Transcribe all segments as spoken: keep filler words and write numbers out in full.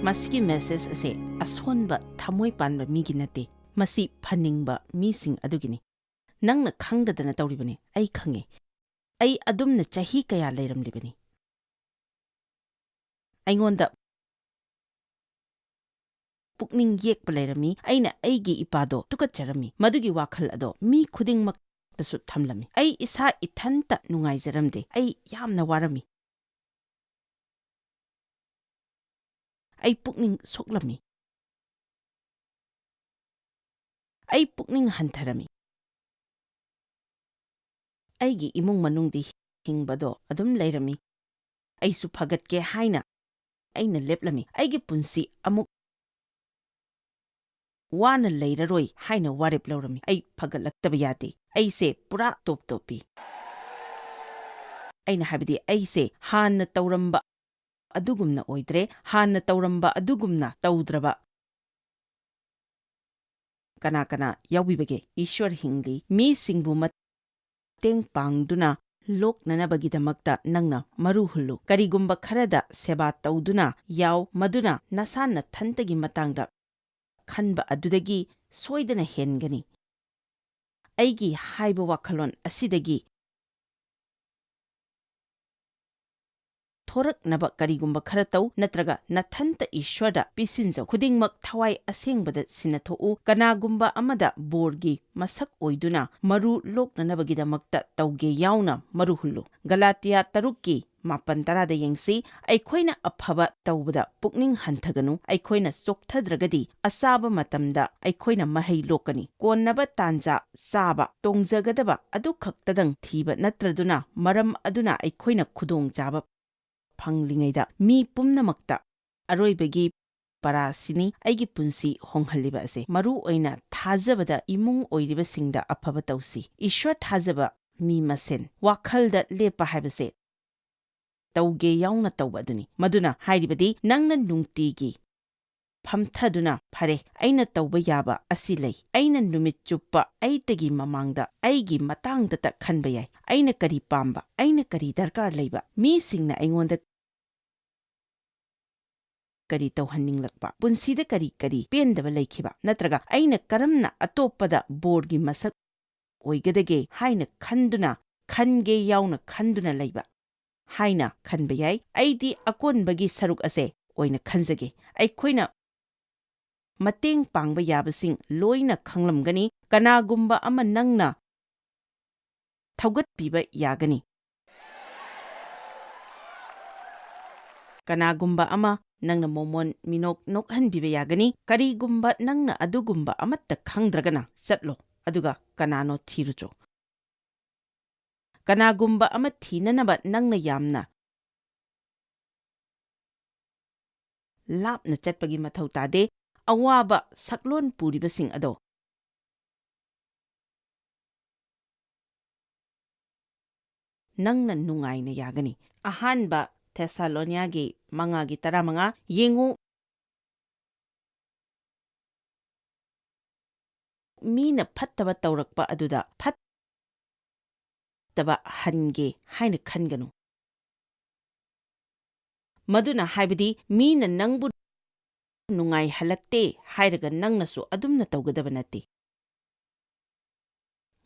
ꯃꯁꯤꯒꯤ message ꯑꯁꯦ ꯑꯁꯣꯟꯕ ꯊꯃꯣꯏ ꯄꯥꯟꯕ ꯃꯤꯒꯤ ꯅꯠꯇꯦ꯫ ꯃꯁꯤ ꯐꯅꯤꯡꯕ ꯃꯤꯁꯤꯡ ꯑꯗꯨꯒꯤꯅꯤ꯫ ꯅꯪꯅ ꯈꯪꯗꯗꯅ ꯇꯧꯔꯤꯕꯅꯤ, ꯑꯩ ꯈꯪꯉꯦ꯫ ꯑꯩ ꯑꯗꯨꯝꯅ ꯆꯍꯤ ꯀꯌꯥ ꯂꯩꯔꯝꯂꯤꯕꯅꯤ꯫ ꯑꯩꯉꯣꯟꯗ ꯄꯨꯛꯅꯤꯡ ꯌꯦꯛꯄ ꯂꯩꯔꯝꯃꯤ꯫ ꯑꯩꯅ ꯑꯩꯒꯤ ꯏꯄꯥꯗꯣ ꯇꯨꯀꯠꯆꯔꯝꯃꯤ꯫ ꯃꯗꯨꯒꯤ ꯋꯥꯈꯜ ꯑꯗꯣ ꯃꯤ ꯈꯨꯗꯤꯡꯃꯛꯇꯁꯨ ꯊꯝꯂꯝꯃꯤ꯫ ꯑꯩ ꯏꯁꯥ ꯏꯊꯟꯇ ꯅꯨꯡꯉꯥꯏꯖꯔꯝꯗꯦ꯫ ꯑꯩ ꯌꯥꯝꯅ ꯋꯥꯔꯝꯃꯤ꯫ ꯑꯩ ꯄꯨꯛꯅꯤꯡ ꯁꯣꯛꯂꯝꯃꯤ꯫ ꯑꯩ ꯄꯨꯛꯅꯤꯡ ꯍꯟꯊꯔꯝꯃꯤ꯫ ꯑꯩꯒꯤ ꯏꯃꯨꯡ ꯃꯅꯨꯡꯗꯤ ꯍꯤꯡꯕꯗꯣ ꯑꯗꯨꯝ ꯂꯩꯔꯝꯃꯤ꯫ ꯑꯩꯁꯨ ꯐꯒꯠꯀꯦ ꯍꯥꯏꯅ ꯑꯩꯅ ꯂꯦꯞꯂꯝꯃꯤ꯫ ꯑꯩꯒꯤ ꯄꯨꯟꯁꯤ ꯑꯃꯨꯛ ꯋꯥꯅ ꯂꯩꯔꯔꯣꯏ ꯍꯥꯏꯅ ꯋꯥꯔꯦꯞ ꯂꯧꯔꯝꯃꯤ꯫ ꯑꯩ ꯐꯒꯠꯂꯛꯇꯕ ꯌꯥꯗꯦ꯫ ꯑꯩꯁꯦ ꯄꯨꯔꯥ ꯇꯣꯞ ꯇꯣꯞꯄꯤ꯫ ꯑꯩꯅ ꯍꯥꯏꯕꯗꯤ, ꯑꯩꯁꯦ ꯍꯥꯟꯅ ꯇꯧꯔꯝꯕ ꯑꯗꯨꯒꯨꯝꯅ ꯑꯣꯏꯗ꯭ꯔꯦ꯫ ꯍꯥꯟꯅ ꯇꯧꯔꯝꯕ ꯑꯗꯨꯒꯨꯝꯅ ꯇꯧꯗ꯭ꯔꯕ ꯀꯅꯥ ꯀꯅꯥ ꯌꯥꯎꯕꯤꯕꯒꯦ? ꯏꯁ꯭ꯋꯔ ꯍꯤꯡꯂꯤ꯫ ꯃꯤꯁꯤꯡꯕꯨ ꯃꯇꯦꯡ ꯄꯥꯡꯗꯨꯅ ꯂꯣꯛꯅꯅꯕꯒꯤꯗꯃꯛꯇ ꯅꯪꯅ ꯃꯔꯨ ꯍꯨꯜꯂꯨ꯫ ꯀꯔꯤꯒꯨꯝꯕ ꯈꯔꯗ ꯁꯦꯕꯥ ꯇꯧꯗꯨꯅ ꯌꯥꯎ, ꯃꯗꯨꯅ ꯅꯁꯥ ꯅꯊꯟꯇꯒꯤ ꯃꯇꯥꯡꯗ ꯈꯟꯕ ꯑꯗꯨꯗꯒꯤ ꯁꯣꯏꯗꯅ ꯍꯦꯟꯒꯅꯤ꯫ ꯑꯩꯒꯤ ꯍꯥꯏꯕ ꯋꯥꯈꯜꯂꯣꯟ ꯑꯁꯤꯗꯒꯤ ꯊꯣꯔꯛꯅꯕ ꯀꯔꯤꯒꯨꯝꯕ ꯈꯔ ꯇꯧ, ꯅꯠꯇ꯭ꯔꯒ ꯅꯊꯟꯇ ꯏꯁ꯭ꯋꯔꯗ ꯄꯤꯁꯤꯟꯖꯧ꯫ ꯈꯨꯗꯤꯡꯃꯛ ꯊꯋꯥꯏ ꯑꯁꯦꯡꯕꯗ ꯁꯤꯟꯅꯊꯣꯛꯎ꯫ ꯀꯅꯥꯒꯨꯝꯕ ꯑꯃꯗ ꯕꯣꯔꯒꯤ ꯃꯁꯛ ꯑꯣꯏꯗꯨꯅ ꯃꯔꯨ ꯂꯣꯛꯅꯅꯕꯒꯤꯗꯃꯛꯇ ꯇꯧꯒꯦ ꯌꯥꯎꯅ ꯃꯔꯨ ꯍꯨꯜꯂꯨ꯫ ꯒꯂꯥꯇꯤꯌꯥ ꯇꯔꯨꯛꯀꯤ ꯃꯥꯄꯟ ꯇꯔꯥꯗ ꯌꯦꯡꯁꯤ, "ꯑꯩꯈꯣꯏꯅ ꯑꯐꯕ ꯇꯧꯕꯗ ꯄꯨꯛꯅꯤꯡ ꯍꯟꯊꯒꯅꯨ꯫ ꯑꯩꯈꯣꯏꯅ ꯆꯣꯛꯊꯗ꯭ꯔꯒꯗꯤ ꯑꯆꯥꯕ ꯃꯇꯝꯗ ꯑꯩꯈꯣꯏꯅ ꯃꯍꯩ ꯂꯣꯛꯀꯅꯤ꯫ ꯀꯣꯟꯅꯕ ꯇꯥꯟꯖꯥ ꯆꯥꯕ, ꯇꯣꯡꯖꯒꯗꯕ ꯑꯗꯨꯈꯛꯇꯗꯪ ꯊꯤꯕ ꯅꯠꯇ꯭ꯔꯗꯨꯅ, ꯃꯔꯝ ꯑꯗꯨꯅ ꯑꯩꯈꯣꯏꯅ ꯈꯨꯗꯣꯡꯆꯥꯕ ꯐꯪꯂꯤꯉꯩꯗ ꯃꯤ ꯄꯨꯝꯅꯃꯛꯇ ꯑꯔꯣꯏꯕꯒꯤ ꯄꯔꯥꯁꯤꯅꯤ ꯑꯩꯒꯤ ꯄꯨꯟꯁꯤ ꯍꯣꯡꯍꯜꯂꯤꯕ ꯑꯁꯦ꯫ ꯃꯔꯨ ꯑꯣꯏꯅ ꯊꯥꯖꯕꯗ ꯏꯃꯨꯡ ꯑꯣꯏꯔꯤꯕꯁꯤꯡꯗ ꯑꯐꯕ ꯇꯧꯁꯤ꯫ ꯏꯁ꯭ꯋꯔ ꯊꯥꯖꯕ ꯃꯤ ꯃꯁꯦꯟ ꯋꯥꯈꯜꯗ ꯂꯦꯞꯄ ꯍꯥꯏꯕꯁꯦ ꯇꯧꯒꯦ ꯌꯥꯎꯅ ꯇꯧꯕ ꯑꯗꯨꯅꯤ꯫ ꯃꯗꯨꯅ ꯍꯥꯏꯔꯤꯕꯗꯤ ꯅꯪꯅ ꯅꯨꯡꯇꯤꯒꯤ ꯐꯝꯊꯗꯨꯅ, "ꯐꯔꯦ, ꯑꯩꯅ ꯇꯧꯕ ꯌꯥꯕ ꯑꯁꯤ ꯂꯩ꯫ ꯑꯩꯅ ꯅꯨꯃꯤꯠ ꯆꯨꯞꯄ ꯑꯩꯇꯒꯤ ꯃꯃꯥꯡꯗ ꯑꯩꯒꯤ ꯃꯇꯥꯡꯗꯇ ꯈꯟꯕ ꯌꯥꯏ꯫ ꯑꯩꯅ ꯀꯔꯤ ꯄꯥꯝꯕ? ꯑꯩꯅ ꯀꯔꯤ ꯗꯔꯀꯥꯔ ꯂꯩꯕ? ꯃꯤꯁꯤꯡꯅ ꯑꯩꯉꯣꯟꯗ ꯀꯔꯤ ꯇꯧꯍꯟꯅꯤꯡꯂꯛꯄ? ꯄꯨꯟꯁꯤꯗ ꯀꯔꯤ ꯀꯔꯤ ꯄꯦꯟꯗꯕ ꯂꯩꯈꯤꯕ? ꯅꯠꯇ꯭ꯔꯒ ꯑꯩꯅ ꯀꯔꯝꯅ ꯑꯇꯣꯞꯄꯗ ꯕꯣꯔꯒꯤ ꯃꯁꯛ ꯑꯣꯏꯒꯗꯒꯦ ꯍꯥꯏꯅ ꯈꯟꯗꯨꯅ, ꯈꯟꯒꯦ ꯌꯥꯎꯅ ꯈꯟꯗꯨꯅ ꯂꯩꯕ ꯍꯥꯏꯅ ꯈꯟꯕ ꯌꯥꯏ꯫ ꯑꯩꯗꯤ ꯑꯀꯣꯟꯕꯒꯤ ꯁꯔꯨꯛ ꯑꯁꯦ ꯑꯣꯏꯅ ꯈꯟꯖꯒꯦ꯫ ꯑꯩꯈꯣꯏꯅ ꯃꯇꯦꯡ ꯄꯥꯡꯕ ꯌꯥꯕꯁꯤꯡ ꯂꯣꯏꯅ ꯈꯪꯂꯝꯒꯅꯤ꯫ ꯀꯅꯥꯒꯨꯝꯕ ꯑꯃ ꯅꯪꯅ ꯊꯧꯒꯠꯄꯤꯕ ꯌꯥꯒꯅꯤ꯫ ꯀꯅꯥꯒꯨꯝꯕ ꯑꯃ ꯅꯪꯅ ꯃꯣꯃꯣꯟ ꯃꯤꯅꯣꯛ ꯅꯣꯛꯍꯟꯕꯤꯕ ꯌꯥꯒꯅꯤ꯫ ꯀꯔꯤꯒꯨꯝꯕ ꯅꯪꯅ ꯑꯗꯨꯒꯨꯝꯕ ꯑꯃꯠꯇ ꯈꯪꯗ꯭ꯔꯒꯅ, ꯆꯠꯂꯣ, ꯑꯗꯨꯒ ꯀꯅꯥꯅꯣ ꯊꯤꯔꯨꯆꯣ꯫ ꯀꯅꯥꯒꯨꯝꯕ ꯑꯃ ꯊꯤꯅꯅꯕ ꯅꯪꯅ ꯌꯥꯝꯅ ꯂꯥꯞꯅ ꯆꯠꯄꯒꯤ ꯃꯊꯧ ꯇꯥꯗꯦ꯫ ꯑꯋꯥꯕ ꯁꯛꯂꯣꯟ ꯄꯨꯔꯤꯕꯁꯤꯡ ꯑꯗꯣ ꯅꯪꯅ ꯅꯨꯡꯉꯥꯏꯅ ꯌꯥꯒꯅꯤ꯫ ꯑꯍꯥꯟꯕ ꯊꯦꯁꯥꯂꯣꯅꯤꯌꯥꯒꯤ ꯃꯉꯥꯒꯤ ꯇꯔꯥꯃꯉꯥ ꯌꯦꯡꯉꯨ꯫ ꯃꯤꯅ ꯐꯠꯇꯕ ꯇꯧꯔꯛꯄ ꯑꯗꯨꯗ ꯐꯠꯇꯕ ꯍꯟꯒꯦ ꯍꯥꯏꯅ ꯈꯟꯒꯅꯨ꯫ ꯃꯗꯨꯅ ꯍꯥꯏꯕꯗꯤ ꯃꯤꯅ ꯅꯪꯕꯨ ꯅꯨꯡꯉꯥꯏꯍꯜꯂꯛꯇꯦ ꯍꯥꯏꯔꯒ ꯅꯪꯅꯁꯨ ꯑꯗꯨꯝꯅ ꯇꯧꯒꯗꯕ ꯅꯠꯇꯦ꯫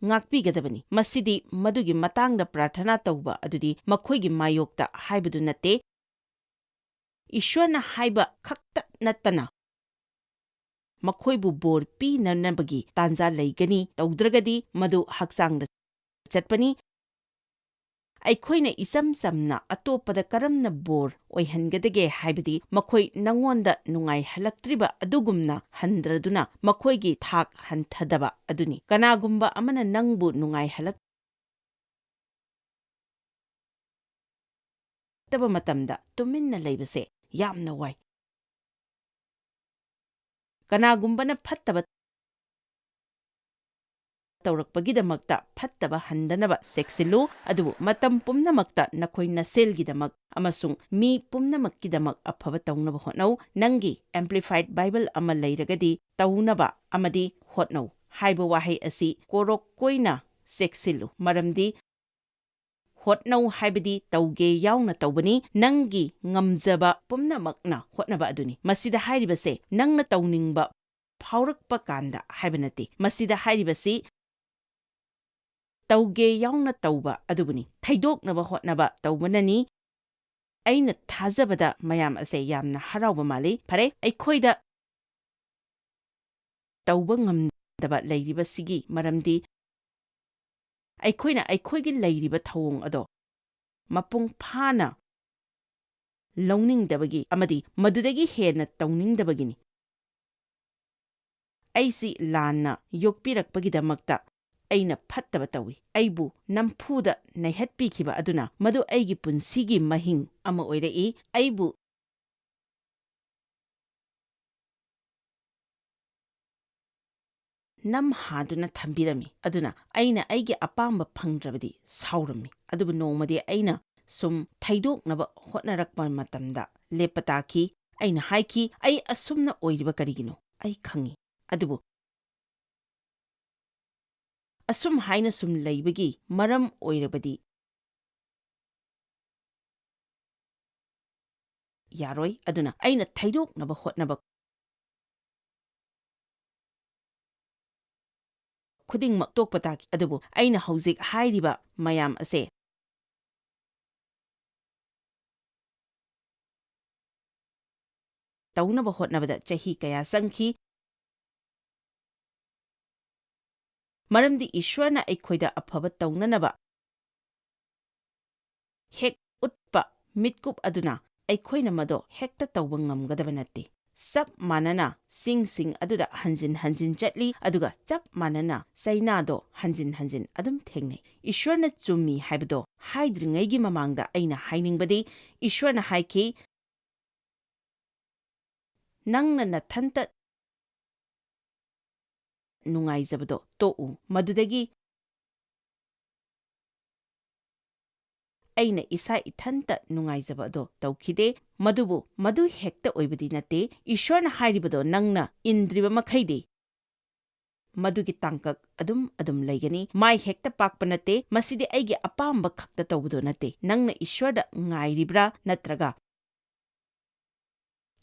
ꯉꯥꯛꯄꯤꯒꯗꯕꯅꯤ꯫ ꯃꯁꯤꯗꯤ ꯃꯗꯨꯒꯤ ꯃꯇꯥꯡꯗ ꯄ꯭ꯔꯥꯔꯊꯅꯥ ꯇꯧꯕ ꯑꯗꯨꯗꯤ ꯃꯈꯣꯏꯒꯤ ꯃꯥꯌꯣꯛꯇ ꯍꯥꯏꯕꯗꯨ ꯅꯠꯇꯦ꯫ ꯏꯁ꯭ꯋꯔꯅ ꯍꯥꯏꯕ ꯈꯛꯇ ꯅꯠꯇꯅ ꯃꯈꯣꯏꯕꯨ ꯕꯣꯔ ꯄꯤꯅꯅꯕꯒꯤ ꯇꯥꯟꯖꯥ ꯂꯩꯒꯅꯤ, ꯇꯧꯗ꯭ꯔꯒꯗꯤ ꯃꯗꯨ ꯍꯛꯆꯥꯡꯗ ꯆꯠꯄꯅꯤ꯫ ꯑꯩꯈꯣꯏꯅ ꯏꯆꯝ ꯆꯝꯅ ꯑꯇꯣꯞꯄꯗ ꯀꯔꯝꯅ ꯕꯣꯔ ꯑꯣꯏꯍꯟꯒꯗꯒꯦ ꯍꯥꯏꯕꯗꯤ ꯃꯈꯣꯏ ꯅꯉꯣꯟꯗ ꯅꯨꯡꯉꯥꯏꯍꯜꯂꯛꯇ꯭ꯔꯤꯕ ꯑꯗꯨꯒꯨꯝꯅ ꯍꯟꯗ꯭ꯔꯗꯨꯅ ꯃꯈꯣꯏꯒꯤ ꯊꯥꯛ ꯍꯟꯊꯗꯕ ꯑꯗꯨꯅꯤ꯫ ꯀꯅꯥꯒꯨꯝꯕ ꯑꯃꯅ ꯅꯪꯕꯨ ꯅꯨꯡꯉꯥꯏꯍꯜꯂꯛ ꯐꯠꯇꯕ ꯃꯇꯝꯗ ꯇꯨꯃꯤꯟꯅ ꯂꯩꯕꯁꯦ ꯌꯥꯝꯅ ꯋꯥꯏ꯫ ꯀꯅꯥꯒꯨꯝꯕꯅ ꯐꯠꯇꯕ ꯇꯧꯔꯛꯄꯒꯤꯗꯃꯛꯇ ꯐꯠꯇꯕ ꯍꯟꯗꯅꯕ ꯆꯦꯛꯁꯤꯜꯂꯨ, ꯑꯗꯨꯕꯨ ꯃꯇꯝ ꯄꯨꯝꯅꯃꯛꯇ ꯅꯈꯣꯏ ꯅꯁꯦꯜꯒꯤꯗꯃꯛ ꯑꯃꯁꯨꯡ ꯃꯤ ꯄꯨꯝꯅꯃꯛꯀꯤꯗꯃꯛ ꯑꯐꯕ ꯇꯧꯅꯕ ꯍꯣꯠꯅꯧ꯫ ꯅꯪꯒꯤ Amplified Bible ꯑꯃ ꯂꯩꯔꯒꯗꯤ ꯇꯧꯅꯕ ꯑꯃꯗꯤ ꯍꯣꯠꯅꯧ ꯍꯥꯏꯕ ꯋꯥꯍꯩ ꯑꯁꯤ ꯀꯣꯔꯣꯛ ꯀꯣꯏꯅ ꯆꯦꯛꯁꯤꯜꯂꯨ, ꯃꯔꯝꯗꯤ ꯍꯣꯠꯅꯧ ꯍꯥꯏꯕꯗꯤ ꯇꯧꯒꯦ ꯌꯥꯎꯅ ꯇꯧꯕꯅꯤ, ꯅꯪꯒꯤ ꯉꯝꯖꯕ ꯄꯨꯝꯅꯃꯛꯅ ꯍꯣꯠꯅꯕ ꯑꯗꯨꯅꯤ꯫ ꯃꯁꯤꯗ ꯍꯥꯏꯔꯤꯕꯁꯦ ꯅꯪꯅ ꯇꯧꯅꯤꯡꯕ ꯐꯥꯎꯔꯛꯄ ꯀꯥꯟꯗ ꯍꯥꯏꯕ ꯅꯠꯇꯦ꯫ ꯃꯁꯤꯗ ꯍꯥꯏꯔꯤꯕꯁꯤ ꯇꯧꯒꯦ ꯌꯥꯎꯅ ꯇꯧꯕ ꯑꯗꯨꯕꯨꯅꯤ꯫ ꯊꯩꯗꯣꯛꯅꯕ ꯍꯣꯠꯅꯕ ꯇꯧꯕꯅꯅꯤ꯫ ꯑꯩꯅ ꯊꯥꯖꯕꯗ ꯃꯌꯥꯝ ꯑꯁꯦ ꯌꯥꯝꯅ ꯍꯔꯥꯎꯕ ꯃꯥꯜꯂꯤ꯫ ꯐꯔꯦ, ꯑꯩꯈꯣꯏꯗ ꯇꯧꯕ ꯉꯝꯗꯕ ꯂꯩꯔꯤꯕꯁꯤꯒꯤ ꯃꯔꯝꯗꯤ ꯑꯩꯈꯣꯏꯅ ꯑꯩꯈꯣꯏꯒꯤ ꯂꯩꯔꯤꯕ ꯊꯧꯑꯣꯡ ꯑꯗꯣ ꯃꯄꯨꯡ ꯐꯥꯅ ꯂꯧꯅꯤꯡꯗꯕꯒꯤ ꯑꯃꯗꯤ ꯃꯗꯨꯗꯒꯤ ꯍꯦꯟꯅ ꯇꯧꯅꯤꯡꯗꯕꯒꯤꯅꯤ꯫ ꯑꯩꯁꯤ ꯂꯥꯟꯅ ꯌꯣꯛꯄꯤꯔꯛꯄꯒꯤꯗꯃꯛꯇ ꯑꯩꯅ ꯐꯠꯇꯕ ꯇꯧꯏ꯫ ꯑꯩꯕꯨ ꯅꯝꯐꯨꯗ ꯅꯩꯍꯠꯄꯤꯈꯤꯕ ꯑꯗꯨꯅ ꯃꯗꯨ ꯑꯩꯒꯤ ꯄꯨꯟꯁꯤꯒꯤ ꯃꯍꯤꯡ ꯑꯃ ꯑꯣꯏꯔꯛꯏ꯫ ꯑꯩꯕꯨ ꯅꯝꯍꯥꯗꯨꯅ ꯊꯝꯕꯤꯔꯝꯃꯤ꯫ ꯑꯗꯨꯅ ꯑꯩꯅ ꯑꯩꯒꯤ ꯑꯄꯥꯝꯕ ꯐꯪꯗ꯭ꯔꯕꯗꯤ ꯁꯥꯎꯔꯝꯃꯤ꯫ ꯑꯗꯨꯕꯨ ꯅꯣꯡꯃꯗꯤ ꯑꯩꯅ ꯁꯨꯝ ꯊꯩꯗꯣꯛꯅꯕ ꯍꯣꯠꯅꯔꯛꯄ ꯃꯇꯝꯗ ꯂꯦꯞꯄ ꯇꯥꯈꯤ꯫ ꯑꯩꯅ ꯍꯥꯏꯈꯤ, "ꯑꯩ ꯑꯁꯨꯝꯅ ꯑꯣꯏꯔꯤꯕ ꯀꯔꯤꯒꯤꯅꯣ? ꯑꯩ ꯈꯪꯏ꯫ ꯑꯗꯨꯕꯨ ꯑꯁꯨꯝ ꯍꯥꯏꯅ ꯁꯨꯝ ꯂꯩꯕꯒꯤ ꯃꯔꯝ ꯑꯣꯏꯔꯕꯗꯤ ꯌꯥꯔꯣꯏ꯫" ꯑꯗꯨꯅ ꯑꯩꯅ ꯊꯩꯗꯣꯛꯅꯕ ꯍꯣꯠꯅꯕ ꯈꯨꯗꯤꯡꯃꯛ ꯇꯣꯛꯄ ꯇꯥꯈꯤ꯫ ꯑꯗꯨꯕꯨ ꯑꯩꯅ ꯍꯧꯖꯤꯛ ꯍꯥꯏꯔꯤꯕ ꯃꯌꯥꯝ ꯑꯁꯦ ꯇꯧꯅꯕ ꯍꯣꯠꯅꯕꯗ ꯆꯍꯤ ꯀꯌꯥ ꯆꯪꯈꯤ꯫ ꯃꯔꯝꯗꯤ ꯏꯁ꯭ꯋꯔꯅ ꯑꯩꯈꯣꯏꯗ ꯑꯐꯕ ꯇꯧꯅꯅꯕ ꯍꯦꯛ ꯎꯠꯄ ꯃꯤꯠꯀꯨꯞ ꯑꯗꯨꯅ ꯑꯩꯈꯣꯏꯅ ꯃꯗꯣ ꯍꯦꯛꯇ ꯇꯧꯕ ꯉꯝꯒꯗꯕ ꯅꯠꯇꯦ꯫ ꯆꯞ ꯃꯥꯟꯅꯅ ꯆꯤꯡꯁꯤꯡ ꯑꯗꯨꯗ ꯍꯟꯖꯤꯟ ꯍꯟꯖꯤꯟ ꯆꯠꯂꯤ, ꯑꯗꯨꯒ ꯆꯞ ꯃꯥꯟꯅꯅ ꯆꯩꯅꯥꯗꯣ ꯍꯟꯖꯤꯟ ꯍꯟꯖꯤꯟ ꯑꯗꯨꯝ ꯊꯦꯡꯅꯩ꯫ ꯏꯁ꯭ꯋꯔꯅ ꯆꯨꯝꯃꯤ ꯍꯥꯏꯕꯗꯣ ꯍꯥꯏꯗ꯭ꯔꯤꯉꯩꯒꯤ ꯃꯃꯥꯡꯗ ꯑꯩꯅ ꯍꯥꯏꯅꯤꯡꯕꯗꯤ, ꯏꯁ꯭ꯋꯔꯅ ꯍꯥꯏꯈꯤ, "ꯅꯪꯅ ꯅꯊꯟꯇ ꯅꯨꯡꯉꯥꯏꯖꯕꯗꯣ ꯇꯣꯛꯎ꯫" ꯃꯗꯨꯗꯒꯤ ꯑꯩꯅ ꯏꯁꯥ ꯏꯊꯟꯇ ꯅꯨꯡꯉꯥꯏꯖꯕ ꯑꯗꯣ ꯇꯧꯈꯤꯗꯦ꯫ ꯃꯗꯨꯕꯨ ꯃꯗꯨ ꯍꯦꯛꯇ ꯑꯣꯏꯕꯗꯤ ꯅꯠꯇꯦ꯫ ꯏꯁ꯭ꯋꯔꯅ ꯍꯥꯏꯔꯤꯕꯗꯣ ꯅꯪꯅ ꯏꯟꯗ꯭ꯔꯤꯕ ꯃꯈꯩꯗꯤ ꯃꯗꯨꯒꯤ ꯇꯥꯡꯀꯛ ꯑꯗꯨꯝ ꯑꯗꯨꯝ ꯂꯩꯒꯅꯤ꯫ ꯃꯥꯏ ꯍꯦꯛꯇ ꯄꯥꯛꯄ ꯅꯠꯇꯦ꯫ ꯃꯁꯤꯗꯤ ꯑꯩꯒꯤ ꯑꯄꯥꯝꯕ ꯈꯛꯇ ꯇꯧꯕꯗꯣ ꯅꯠꯇꯦ꯫ ꯅꯪꯅ ꯏꯁ꯭ꯋꯔꯗ ꯉꯥꯏꯔꯤꯕ꯭ꯔꯥ, ꯅꯠꯇ꯭ꯔꯒ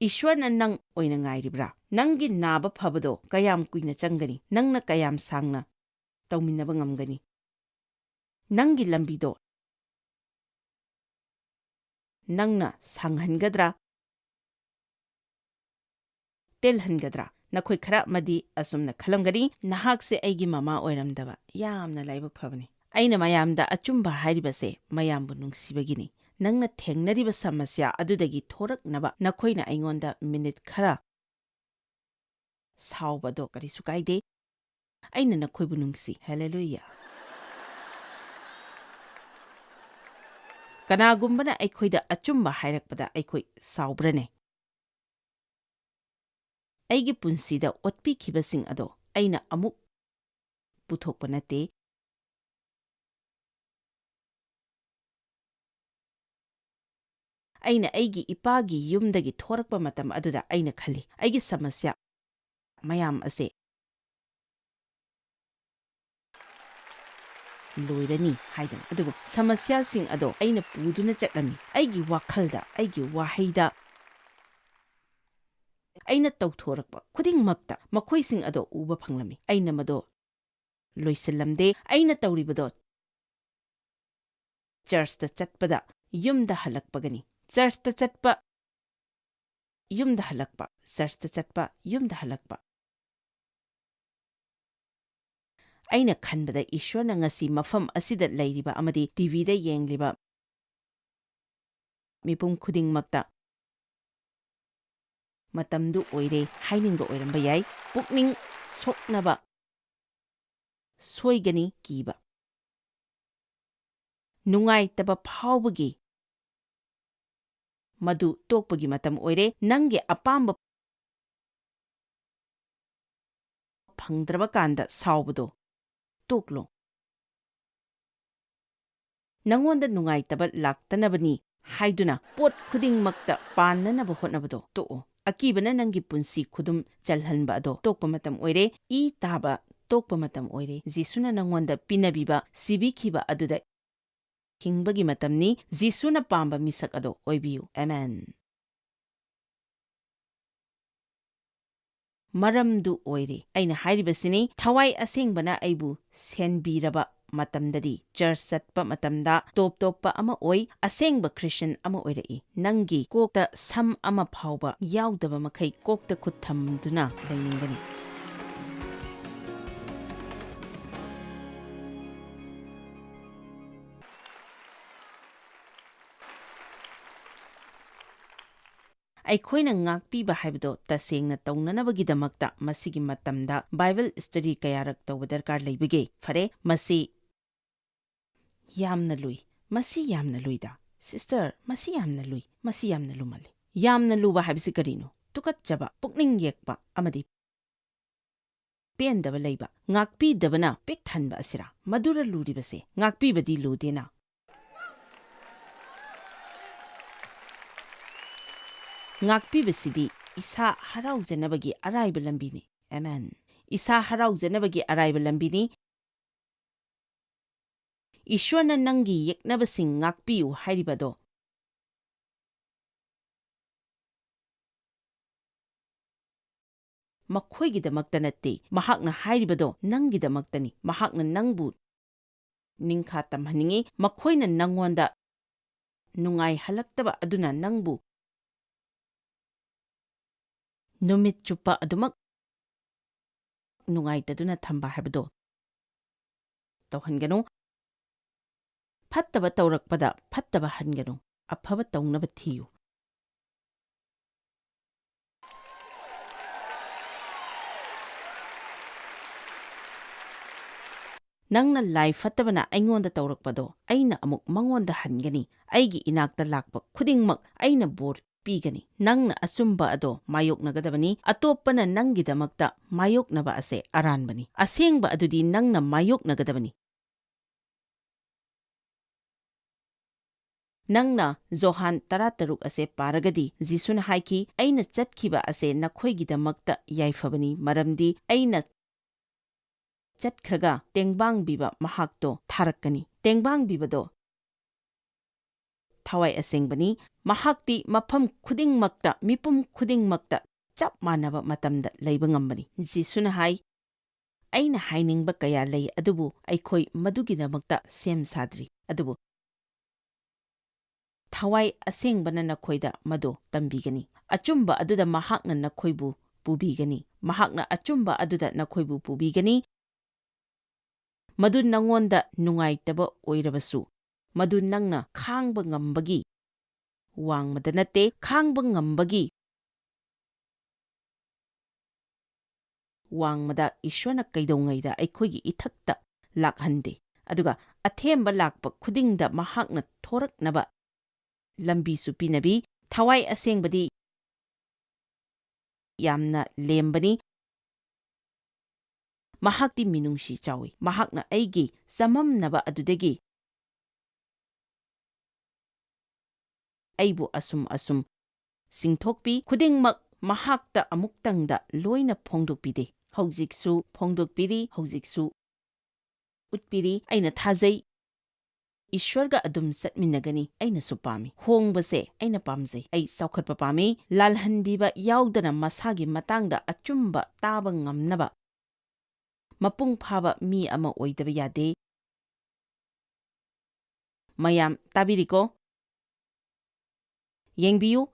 ꯏꯁ꯭ꯋꯔꯅ ꯅꯪ ꯑꯣꯏꯅ ꯉꯥꯏꯔꯤꯕ꯭ꯔꯥ? ꯅꯪꯒꯤ ꯅꯥꯕ ꯐꯕꯗꯣ ꯀꯌꯥꯝ ꯀꯨꯏꯅ ꯆꯪꯒꯅꯤ? ꯅꯪꯅ ꯀꯌꯥꯝ ꯁꯥꯡꯅ ꯇꯧꯃꯤꯟꯅꯕ ꯉꯝꯒꯅꯤ? ꯅꯪꯒꯤ ꯂꯝꯕꯤꯗꯣ ꯅꯪꯅ ꯁꯥꯡꯍꯟꯒꯗ꯭ꯔꯥ, ꯇꯦꯜꯍꯟꯒꯗ꯭ꯔꯥ? ꯅꯈꯣꯏ ꯈꯔ ꯑꯃꯗꯤ ꯑꯁꯨꯝꯅ ꯈꯜꯂꯝꯒꯅꯤ, "ꯅꯍꯥꯛꯁꯦ ꯑꯩꯒꯤ ꯃꯃꯥ ꯑꯣꯏꯔꯝꯗꯕ ꯌꯥꯝꯅ ꯂꯥꯏꯕꯛ ꯐꯕꯅꯤ꯫ ꯑꯩꯅ ꯃꯌꯥꯝꯗ ꯑꯆꯨꯝꯕ ꯍꯥꯏꯔꯤꯕꯁꯦ ꯃꯌꯥꯝꯕꯨ ꯅꯨꯡꯁꯤꯕꯒꯤꯅꯤ꯫ ꯅꯪꯅ ꯊꯦꯡꯅꯔꯤꯕ ꯁꯃꯁ꯭ꯌꯥ ꯑꯗꯨꯗꯒꯤ ꯊꯣꯔꯛꯅꯕ ꯅꯈꯣꯏꯅ ꯑꯩꯉꯣꯟꯗ ꯃꯤꯅꯤꯠ ꯈꯔ ꯁꯥꯎꯕꯗꯣ ꯀꯔꯤꯁꯨ ꯀꯥꯏꯗꯦ꯫ ꯑꯩꯅ ꯅꯈꯣꯏꯕꯨ ꯅꯨꯡꯁꯤ꯫" ꯍꯦꯂꯦꯂꯨꯌꯥ! ꯀꯅꯥꯒꯨꯝꯕꯅ ꯑꯩꯈꯣꯏꯗ ꯑꯆꯨꯝꯕ ꯍꯥꯏꯔꯛꯄꯗ ꯑꯩꯈꯣꯏ ꯁꯥꯎꯕ꯭ꯔꯅꯦ? ꯑꯩꯒꯤ ꯄꯨꯟꯁꯤꯗ ꯑꯣꯠꯄꯤꯈꯤꯕꯁꯤꯡ ꯑꯗꯣ ꯑꯩꯅ ꯑꯃꯨꯛ ꯄꯨꯊꯣꯛꯄ ꯅꯠꯇꯦ꯫ ꯑꯩꯅ ꯑꯩꯒꯤ ꯏꯄꯥꯒꯤ ꯌꯨꯝꯗꯒꯤ ꯊꯣꯔꯛꯄ ꯃꯇꯝ ꯑꯗꯨꯗ ꯑꯩꯅ ꯈꯜꯂꯤ, "ꯑꯩꯒꯤ ꯁꯃꯁ꯭ꯌꯥ ꯃꯌꯥꯝ ꯑꯁꯦ ꯂꯣꯏꯔꯅꯤ" ꯍꯥꯏꯗꯅ꯫ ꯑꯗꯨꯕꯨ ꯁꯃꯁ꯭ꯌꯥꯁꯤꯡ ꯑꯗꯣ ꯑꯩꯅ ꯄꯨꯗꯨꯅ ꯆꯠꯂꯝꯃꯤ꯫ ꯑꯩꯒꯤ ꯋꯥꯈꯜꯗ, ꯑꯩꯒꯤ ꯋꯥꯍꯩꯗ, ꯑꯩꯅ ꯇꯧꯊꯣꯔꯛꯄ ꯈꯨꯗꯤꯡꯃꯛꯇ ꯃꯈꯣꯏꯁꯤꯡ ꯑꯗꯣ ꯎꯕ ꯐꯪꯂꯝꯃꯤ꯫ ꯑꯩꯅ ꯃꯗꯣ ꯂꯣꯏꯁꯤꯜꯂꯝꯗꯦ꯫ ꯑꯩꯅ ꯇꯧꯔꯤꯕꯗꯣ ꯆꯔꯆꯇ ꯆꯠꯄꯗ ꯌꯨꯝꯗ ꯍꯜꯂꯛꯄꯒꯅꯤ꯫ ꯆꯔꯆꯇ ꯆꯠꯄ, ꯌꯨꯝꯗ ꯍꯜꯂꯛꯄ, ꯆꯔꯆꯇ ꯆꯠꯄ, ꯌꯨꯝꯗ ꯍꯜꯂꯛꯄ꯫ ꯑꯩꯅ ꯈꯟꯕꯗ ꯏꯁ꯭ꯋꯔꯅ ꯉꯁꯤ ꯃꯐꯝ ꯑꯁꯤꯗ ꯂꯩꯔꯤꯕ ꯑꯃꯗꯤ ꯇꯤ ꯚꯤꯗ ꯌꯦꯡꯂꯤꯕ ꯃꯤꯄꯨꯝ ꯈꯨꯗꯤꯡꯃꯛꯇ ꯃꯇꯝꯗꯨ ꯑꯣꯏꯔꯦ ꯍꯥꯏꯅꯤꯡꯕ ꯑꯣꯏꯔꯝꯕ ꯌꯥꯏ꯫ ꯄꯨꯛꯅꯤꯡ ꯁꯣꯛꯅꯕ, ꯁꯣꯏꯒꯅꯤ ꯀꯤꯕ, ꯅꯨꯡꯉꯥꯏꯇꯕ ꯐꯥꯎꯕꯒꯤ ꯃꯗꯨ ꯇꯣꯛꯄꯒꯤ ꯃꯇꯝ ꯑꯣꯏꯔꯦ꯫ ꯅꯪꯒꯤ ꯑꯄꯥꯝꯕ ꯐꯪꯗ꯭ꯔꯕ ꯀꯥꯟꯗ ꯁꯥꯎꯕꯗꯣ ꯇꯣꯛꯂꯣ꯫ ꯅꯉꯣꯟꯗ ꯅꯨꯡꯉꯥꯏꯇꯕ ꯂꯥꯛꯇꯅꯕꯅꯤ ꯍꯥꯏꯗꯨꯅ ꯄꯣꯠ ꯈꯨꯗꯤꯡꯃꯛꯇ ꯄꯥꯟꯅꯅꯕ ꯍꯣꯠꯅꯕꯗꯣ ꯇꯣꯛꯑꯣ꯫ ꯑꯀꯤꯕꯅ ꯅꯪꯒꯤ ꯄꯨꯟꯁꯤ ꯈꯨꯗꯨꯝ ꯆꯜꯍꯟꯕ ꯑꯗꯣ ꯇꯣꯛꯄ ꯃꯇꯝ ꯑꯣꯏꯔꯦ꯫ ꯏ ꯇꯥꯕ ꯇꯣꯛꯄ ꯃꯇꯝ ꯑꯣꯏꯔꯦ꯫ ꯖꯤꯁꯨꯅ ꯅꯪꯉꯣꯟꯗ ꯄꯤꯅꯕꯤꯕ, ꯁꯤꯕꯤꯈꯤꯕ ꯑꯗꯨꯗ ꯍꯤꯡꯕꯒꯤ ꯃꯇꯝꯅꯤ꯫ ꯖꯤꯁꯨꯅ ꯄꯥꯝꯕ ꯃꯤꯁꯛ ꯑꯗꯣ ꯑꯣꯏꯕꯤꯌꯨ꯫ ꯑꯃꯦꯟ꯫ ꯃꯔꯝꯗꯨ ꯑꯣꯏꯔꯦ꯫ ꯑꯩꯅ ꯍꯥꯏꯔꯤꯕꯁꯤꯅꯤ, ꯊꯋꯥꯏ ꯑꯁꯦꯡꯕꯅ ꯑꯩꯕꯨ ꯁꯦꯟꯕꯤꯔꯕ ꯃꯇꯝꯗꯗꯤ, ꯆꯔꯆ ꯆꯠꯄ ꯃꯇꯝꯗ ꯇꯣꯞ ꯇꯣꯞꯄ ꯑꯃ ꯑꯣꯏ, ꯑꯁꯦꯡꯕ ꯈ꯭ꯔꯤꯁꯇꯤꯌꯥꯟ ꯑꯃ ꯑꯣꯏꯔꯛꯏ꯫ ꯅꯪꯒꯤ ꯀꯣꯛꯇ ꯁꯝ ꯑꯃ ꯐꯥꯎꯕ ꯌꯥꯎꯗꯕ ꯃꯈꯩ ꯀꯣꯛꯇ ꯈꯨꯠ ꯊꯝꯗꯨꯅ ꯂꯩꯅꯤꯡꯒꯅꯤ꯫ ꯑꯩꯈꯣꯏꯅ ꯉꯥꯛꯄꯤꯕ ꯍꯥꯏꯕꯗꯣ ꯇꯁꯦꯡꯅ ꯇꯧꯅꯅꯕꯒꯤꯗꯃꯛꯇ ꯃꯁꯤꯒꯤ ꯃꯇꯝꯗ ꯕꯥꯏꯕꯜ ꯁ꯭ꯇꯗꯤ ꯀꯌꯥꯔꯛ ꯇꯧꯕ ꯗꯔꯀꯥꯔ ꯂꯩꯕꯒꯦ? ꯐꯔꯦ, ꯃꯁꯤ ꯌꯥꯝꯅ ꯂꯨꯏ꯫ ꯃꯁꯤ ꯌꯥꯝꯅ ꯂꯨꯏꯗ꯫ ꯁꯤꯁꯇꯔ, ꯃꯁꯤ ꯌꯥꯝꯅ ꯂꯨꯏ꯫ ꯃꯁꯤ ꯌꯥꯝꯅ ꯂꯨꯃꯜꯂꯤ꯫ ꯌꯥꯝꯅ ꯂꯨꯕ ꯍꯥꯏꯕꯁꯤ ꯀꯔꯤꯅꯣ? ꯇꯨꯀꯠꯆꯕ, ꯄꯨꯛꯅꯤꯡ ꯌꯦꯛꯄ, ꯑꯃꯗꯤ ꯄꯦꯟꯗꯕ ꯂꯩꯕ, ꯉꯥꯛꯄꯤꯗꯕꯅ ꯄꯤꯛ ꯊꯟꯕ ꯑꯁꯤꯔꯥ? ꯃꯗꯨꯔ ꯂꯨꯔꯤꯕꯁꯦ? ꯉꯥꯛꯄꯤꯕꯗꯤ ꯂꯨꯗꯦꯅ꯫ ꯉꯥꯛꯄꯤꯕꯁꯤꯗꯤ ꯏꯁꯥ ꯍꯔꯥꯎꯖꯅꯕꯒꯤ ꯑꯔꯥꯏꯕ ꯂꯝꯕꯤꯅꯤ꯫ ꯑꯦꯃꯦꯟ꯫ ꯏꯁꯥ ꯍꯔꯥꯎꯖꯅꯕꯒꯤ ꯑꯔꯥꯏꯕ ꯂꯝꯕꯤꯅꯤ꯫ ꯏꯁ꯭ꯋꯔꯅ ꯅꯪꯒꯤ ꯌꯦꯛꯅꯕꯁꯤꯡ ꯉꯥꯛꯄꯤꯌꯨ ꯍꯥꯏꯔꯤꯕꯗꯣ ꯃꯈꯣꯏꯒꯤꯗꯃꯛꯇ ꯅꯠꯇꯦ꯫ ꯃꯍꯥꯛꯅ ꯍꯥꯏꯔꯤꯕꯗꯣ ꯅꯪꯒꯤꯗꯃꯛꯇꯅꯤ꯫ ꯃꯍꯥꯛꯅ ꯅꯪꯕꯨ ꯅꯤꯡꯈꯥ ꯇꯝꯍꯟꯅꯤꯡꯏ꯫ ꯃꯈꯣꯏꯅ ꯅꯪꯉꯣꯟꯗ ꯅꯨꯡꯉꯥꯏꯍꯜꯂꯛꯇꯕ ꯑꯗꯨꯅ ꯅꯪꯕꯨ ꯅꯨꯃꯤꯠ ꯆꯨꯞꯄ ꯑꯗꯨꯃꯛ ꯅꯨꯡꯉꯥꯏꯇꯗꯨꯅ ꯊꯝꯕ ꯍꯥꯏꯕꯗꯣ ꯇꯧꯍꯟꯒꯅꯨ꯫ ꯐꯠꯇꯕ ꯇꯧꯔꯛꯄꯗ ꯐꯠꯇꯕ ꯍꯟꯒꯅꯨ, ꯑꯐꯕ ꯇꯧꯅꯕ ꯊꯤꯌꯨ꯫ ꯅꯪꯅ ꯂꯥꯏ ꯐꯠꯇꯕꯅ ꯑꯩꯉꯣꯟꯗ ꯇꯧꯔꯛꯄꯗꯣ ꯑꯩꯅ ꯑꯃꯨꯛ ꯃꯉꯣꯟꯗ ꯍꯟꯒꯅꯤ꯫ ꯑꯩꯒꯤ ꯏꯅꯥꯛꯇ ꯂꯥꯛꯄ ꯈꯨꯗꯤꯡꯃꯛ ꯑꯩꯅ ꯕꯣꯔ ꯄꯤꯒꯅꯤ꯫ ꯅꯪꯅ ꯑꯆꯨꯝꯕ ꯑꯗꯣ ꯃꯥꯌꯣꯛꯅꯒꯗꯕꯅꯤ꯫ ꯑꯇꯣꯞꯄꯅ ꯅꯪꯒꯤꯗꯃꯛꯇ ꯃꯥꯌꯣꯛꯅꯕ ꯑꯁꯦ ꯑꯔꯥꯟꯕꯅꯤ꯫ ꯑꯁꯦꯡꯕ ꯑꯗꯨꯗꯤ ꯅꯪꯅ ꯃꯥꯌꯣꯛꯅꯒꯗꯕꯅꯤ꯫ ꯅꯪꯅ ꯖꯣꯍꯥꯟ ꯇꯔꯥꯇꯔꯨꯛ ꯑꯁꯦ ꯄꯥꯔꯒꯗꯤ, ꯖꯤꯁꯨꯅ ꯍꯥꯏꯈꯤ, "ꯑꯩꯅ ꯆꯠꯈꯤꯕ ꯑꯁꯦ ꯅꯈꯣꯏꯒꯤꯗꯃꯛꯇ ꯌꯥꯏꯐꯕꯅꯤ, ꯃꯔꯝꯗꯤ ꯑꯩꯅ ꯆꯠꯈ꯭ꯔꯒ ꯇꯦꯡꯕꯥꯡꯕꯤꯕ ꯃꯍꯥꯛꯇꯣ ꯊꯥꯔꯛꯀꯅꯤ꯫" ꯇꯦꯡꯕꯥꯡꯕꯤꯕꯗꯣ ꯊꯋꯥꯏ ꯑꯁꯦꯡꯕꯅꯤ꯫ ꯃꯍꯥꯛꯇꯤ ꯃꯐꯝ ꯈꯨꯗꯤꯡꯃꯛꯇ, ꯃꯤꯄꯨꯝ ꯈꯨꯗꯤꯡꯃꯛꯇ ꯆꯞ ꯃꯥꯟꯅꯕ ꯃꯇꯝꯗ ꯂꯩꯕ ꯉꯝꯕꯅꯤ꯫ ꯖꯤꯁꯨꯅ ꯍꯥꯏ, "ꯑꯩꯅ ꯍꯥꯏꯅꯤꯡꯕ ꯀꯌꯥ ꯂꯩ, ꯑꯗꯨꯕꯨ ꯑꯩꯈꯣꯏ ꯃꯗꯨꯒꯤꯗꯃꯛꯇ ꯁꯦꯝ ꯁꯥꯗ꯭ꯔꯤ꯫ ꯑꯗꯨꯕꯨ ꯊꯋꯥꯏ ꯑꯁꯦꯡꯕꯅ ꯅꯈꯣꯏꯗ ꯃꯗꯨ ꯇꯝꯕꯤꯒꯅꯤ꯫ ꯑꯆꯨꯝꯕ ꯑꯗꯨꯗ ꯃꯍꯥꯛꯅ ꯅꯈꯣꯏꯕꯨ ꯄꯨꯕꯤꯒꯅꯤ꯫ ꯃꯍꯥꯛꯅ ꯑꯆꯨꯝꯕ ꯑꯗꯨꯗ ꯅꯈꯣꯏꯕꯨ ꯄꯨꯕꯤꯒꯅꯤ꯫ ꯃꯗꯨ ꯅꯉꯣꯟꯗ ꯅꯨꯡꯉꯥꯏꯇꯕ ꯑꯣꯏꯔꯕꯁꯨ, ꯃꯗꯨ ꯅꯪꯅ ꯈꯥꯡꯕ ꯉꯝꯕꯒꯤ ꯋꯥꯡꯃꯗ ꯅꯠꯇꯦ, ꯈꯥꯡꯕ ꯉꯝꯕꯒꯤ ꯋꯥꯡꯃꯗ ꯏꯁ꯭ꯋꯔꯅ ꯀꯩꯗꯧꯉꯩꯗ ꯑꯩꯈꯣꯏꯒꯤ ꯏꯊꯛꯇ ꯂꯥꯛꯍꯟꯗꯦ꯫ ꯑꯗꯨꯒ ꯑꯊꯦꯝꯕ ꯂꯥꯛꯄ ꯈꯨꯗꯤꯡꯗ ꯃꯍꯥꯛꯅ ꯊꯣꯔꯛꯅꯕ ꯂꯝꯕꯤꯁꯨ ꯄꯤꯅꯕꯤ꯫ ꯊꯋꯥꯏ ꯑꯁꯦꯡꯕꯗꯤ ꯌꯥꯝꯅ ꯂꯦꯝꯕꯅꯤ꯫ ꯃꯍꯥꯛꯇꯤ ꯃꯤꯅꯨꯡꯁꯤ ꯆꯥꯎꯏ꯫ ꯃꯍꯥꯛꯅ ꯑꯩꯒꯤ ꯆꯃꯝꯅꯕ ꯑꯗꯨꯗꯒꯤ ꯑꯩꯕꯨ ꯑꯁꯨꯝ ꯑꯁꯨꯝ ꯁꯤꯡꯊꯣꯛꯄꯤ, ꯈꯨꯗꯤꯡꯃꯛ ꯃꯍꯥꯛꯇ ꯑꯃꯨꯛꯇꯪꯗ ꯂꯣꯏꯅ ꯐꯣꯡꯗꯣꯛꯄꯤꯗꯦ꯫ ꯍꯧꯖꯤꯛꯁꯨ ꯐꯣꯡꯗꯣꯛꯄꯤꯔꯤ, ꯍꯧꯖꯤꯛꯁꯨ ꯎꯠꯄꯤꯔꯤ꯫ ꯑꯩꯅ ꯊꯥꯖꯩ, ꯏꯁ꯭ꯋꯔꯒ ꯑꯗꯨꯝ ꯆꯠꯃꯤꯟꯅꯒꯅꯤ꯫ ꯑꯩꯅꯁꯨ ꯄꯥꯝꯃꯤ꯫ ꯍꯣꯡꯕꯁꯦ ꯑꯩꯅ ꯄꯥꯝꯖꯩ꯫ ꯑꯩ ꯆꯥꯎꯈꯠꯄ ꯄꯥꯝꯃꯤ꯫ ꯂꯥꯜꯍꯟꯕꯤꯕ ꯌꯥꯎꯗꯅ ꯃꯁꯥꯒꯤ ꯃꯇꯥꯡꯗ ꯑꯆꯨꯝꯕ ꯇꯥꯕ ꯉꯝꯅꯕ ꯃꯄꯨꯡ ꯐꯥꯕ ꯃꯤ ꯑꯃ ꯑꯣꯏꯗꯕ ꯌꯥꯗꯦ꯫ ꯃꯌꯥꯝ ꯇꯥꯕꯤꯔꯤꯀꯣ? ꯌꯦꯡꯕꯤꯌꯨ,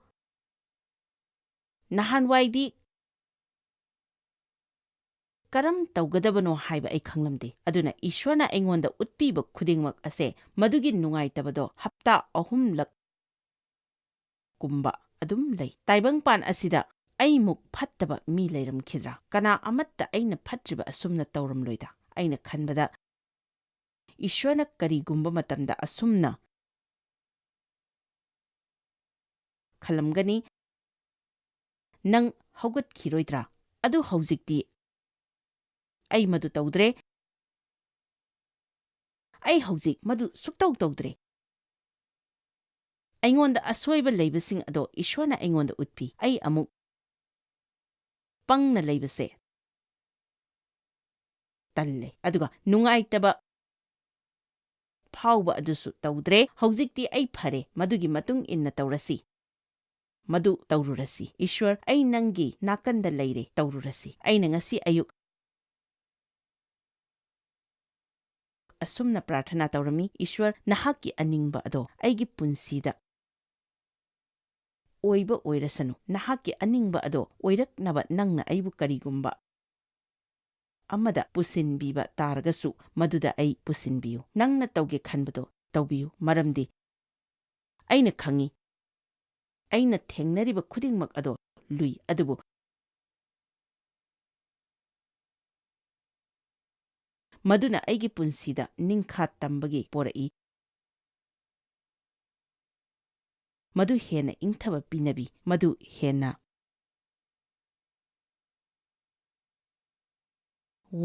ꯅꯍꯥꯟꯋꯥꯏꯗꯤ ꯀꯔꯝ ꯇꯧꯒꯗꯕꯅꯣ ꯍꯥꯏꯕ ꯑꯩ ꯈꯪꯂꯝꯗꯦ꯫ ꯑꯗꯨꯅ ꯏꯁ꯭ꯋꯔꯅ ꯑꯩꯉꯣꯟꯗ ꯎꯠꯄꯤꯕ ꯈꯨꯗꯤꯡꯃꯛ ꯑꯁꯦ, ꯃꯗꯨꯒꯤ ꯅꯨꯡꯉꯥꯏꯇꯕꯗꯣ ꯍꯞꯇꯥ ꯑꯍꯨꯝꯂꯛ ꯀꯨꯝꯕ ꯑꯗꯨꯝ ꯂꯩ꯫ ꯇꯥꯏꯕꯪꯄꯥꯟ ꯑꯁꯤꯗ ꯑꯩꯃꯨꯛ ꯐꯠꯇꯕ ꯃꯤ ꯂꯩꯔꯝꯈꯤꯗ꯭ꯔꯥ? ꯀꯅꯥ ꯑꯃꯠꯇ ꯑꯩꯅ ꯐꯠꯇ꯭ꯔꯤꯕ ꯑꯁꯨꯝꯅ ꯇꯧꯔꯝꯂꯣꯏꯗ꯫ ꯑꯩꯅ ꯈꯟꯕꯗ, ꯏꯁ꯭ꯋꯔꯅ ꯀꯔꯤꯒꯨꯝꯕ ꯃꯇꯝꯗ ꯑꯁꯨꯝꯅ ꯈꯜꯂꯝꯒꯅꯤ, "ꯅꯪ ꯍꯧꯒꯠꯈꯤꯔꯣꯏꯗ꯭ꯔꯥ?" ꯑꯗꯨ ꯍꯧꯖꯤꯛꯇꯤ ꯑꯩ ꯃꯗꯨ ꯇꯧꯗ꯭ꯔꯦ꯫ ꯑꯩ ꯍꯧꯖꯤꯛ ꯃꯗꯨ ꯁꯨꯛꯇꯧ ꯇꯧꯗ꯭ꯔꯦ꯫ ꯑꯩꯉꯣꯟꯗ ꯑꯁꯣꯏꯕ ꯂꯩꯕꯁꯤꯡ ꯑꯗꯣ ꯏꯁ꯭ꯋꯔꯅ ꯑꯩꯉꯣꯟꯗ ꯎꯠꯄꯤ꯫ ꯑꯩ ꯑꯃꯨꯛ ꯄꯪꯅ ꯂꯩꯕꯁꯦ ꯇꯜꯂꯦ꯫ ꯑꯗꯨꯒ ꯅꯨꯡꯉꯥꯏꯇꯕ ꯐꯥꯎꯕ ꯑꯗꯨꯁꯨ ꯇꯧꯗ꯭ꯔꯦ꯫ ꯍꯧꯖꯤꯛꯇꯤ ꯑꯩ ꯐꯔꯦ꯫ ꯃꯗꯨꯒꯤ ꯃꯇꯨꯡ ꯏꯟꯅ ꯇꯧꯔꯁꯤ꯫ ꯃꯗꯨ ꯇꯧꯔꯨꯔꯁꯤ꯫ ꯏꯁ꯭ꯋꯔ, ꯑꯩ ꯅꯪꯒꯤ ꯅꯥꯀꯟꯗ ꯂꯩꯔꯦ꯫ ꯇꯧꯔꯨꯔꯁꯤ꯫ ꯑꯩꯅ ꯉꯁꯤ ꯑꯌꯨꯛ ꯑꯁꯨꯝꯅ ꯄ꯭ꯔꯥꯔꯊꯅꯥ ꯇꯧꯔꯝꯃꯤ, "ꯏꯁ꯭ꯋꯔ, ꯅꯍꯥꯛꯀꯤ ꯑꯅꯤꯡꯕ ꯑꯗꯣ ꯑꯩꯒꯤ ꯄꯨꯟꯁꯤꯗ ꯑꯣꯏꯕ ꯑꯣꯏꯔꯁꯅꯨ꯫ ꯅꯍꯥꯛꯀꯤ ꯑꯅꯤꯡꯕ ꯑꯗꯣ ꯑꯣꯏꯔꯛꯅꯕ ꯅꯪꯅ ꯑꯩꯕꯨ ꯀꯔꯤꯒꯨꯝꯕ ꯑꯃꯗ ꯄꯨꯁꯤꯟꯕꯤꯕ ꯇꯥꯔꯒꯁꯨ, ꯃꯗꯨꯗ ꯑꯩ ꯄꯨꯁꯤꯟꯕꯤꯌꯨ꯫ ꯅꯪꯅ ꯇꯧꯒꯦ ꯈꯟꯕꯗꯣ ꯇꯧꯕꯤꯌꯨ, ꯃꯔꯝꯗꯤ ꯑꯩꯅ ꯈꯪꯏ, ꯑꯩꯅ ꯊꯦꯡꯅꯔꯤꯕ ꯈꯨꯗꯤꯡꯃꯛ ꯑꯗꯣ ꯂꯨꯏ, ꯑꯗꯨꯕꯨ ꯃꯗꯨꯅ ꯑꯩꯒꯤ ꯄꯨꯟꯁꯤꯗ ꯅꯤꯡꯈꯥ ꯇꯝꯕꯒꯤ ꯄꯣꯔꯛꯏ꯫ ꯃꯗꯨ ꯍꯦꯟꯅ ꯏꯪꯊꯕ ꯄꯤꯅꯕꯤ, ꯃꯗꯨ ꯍꯦꯟꯅ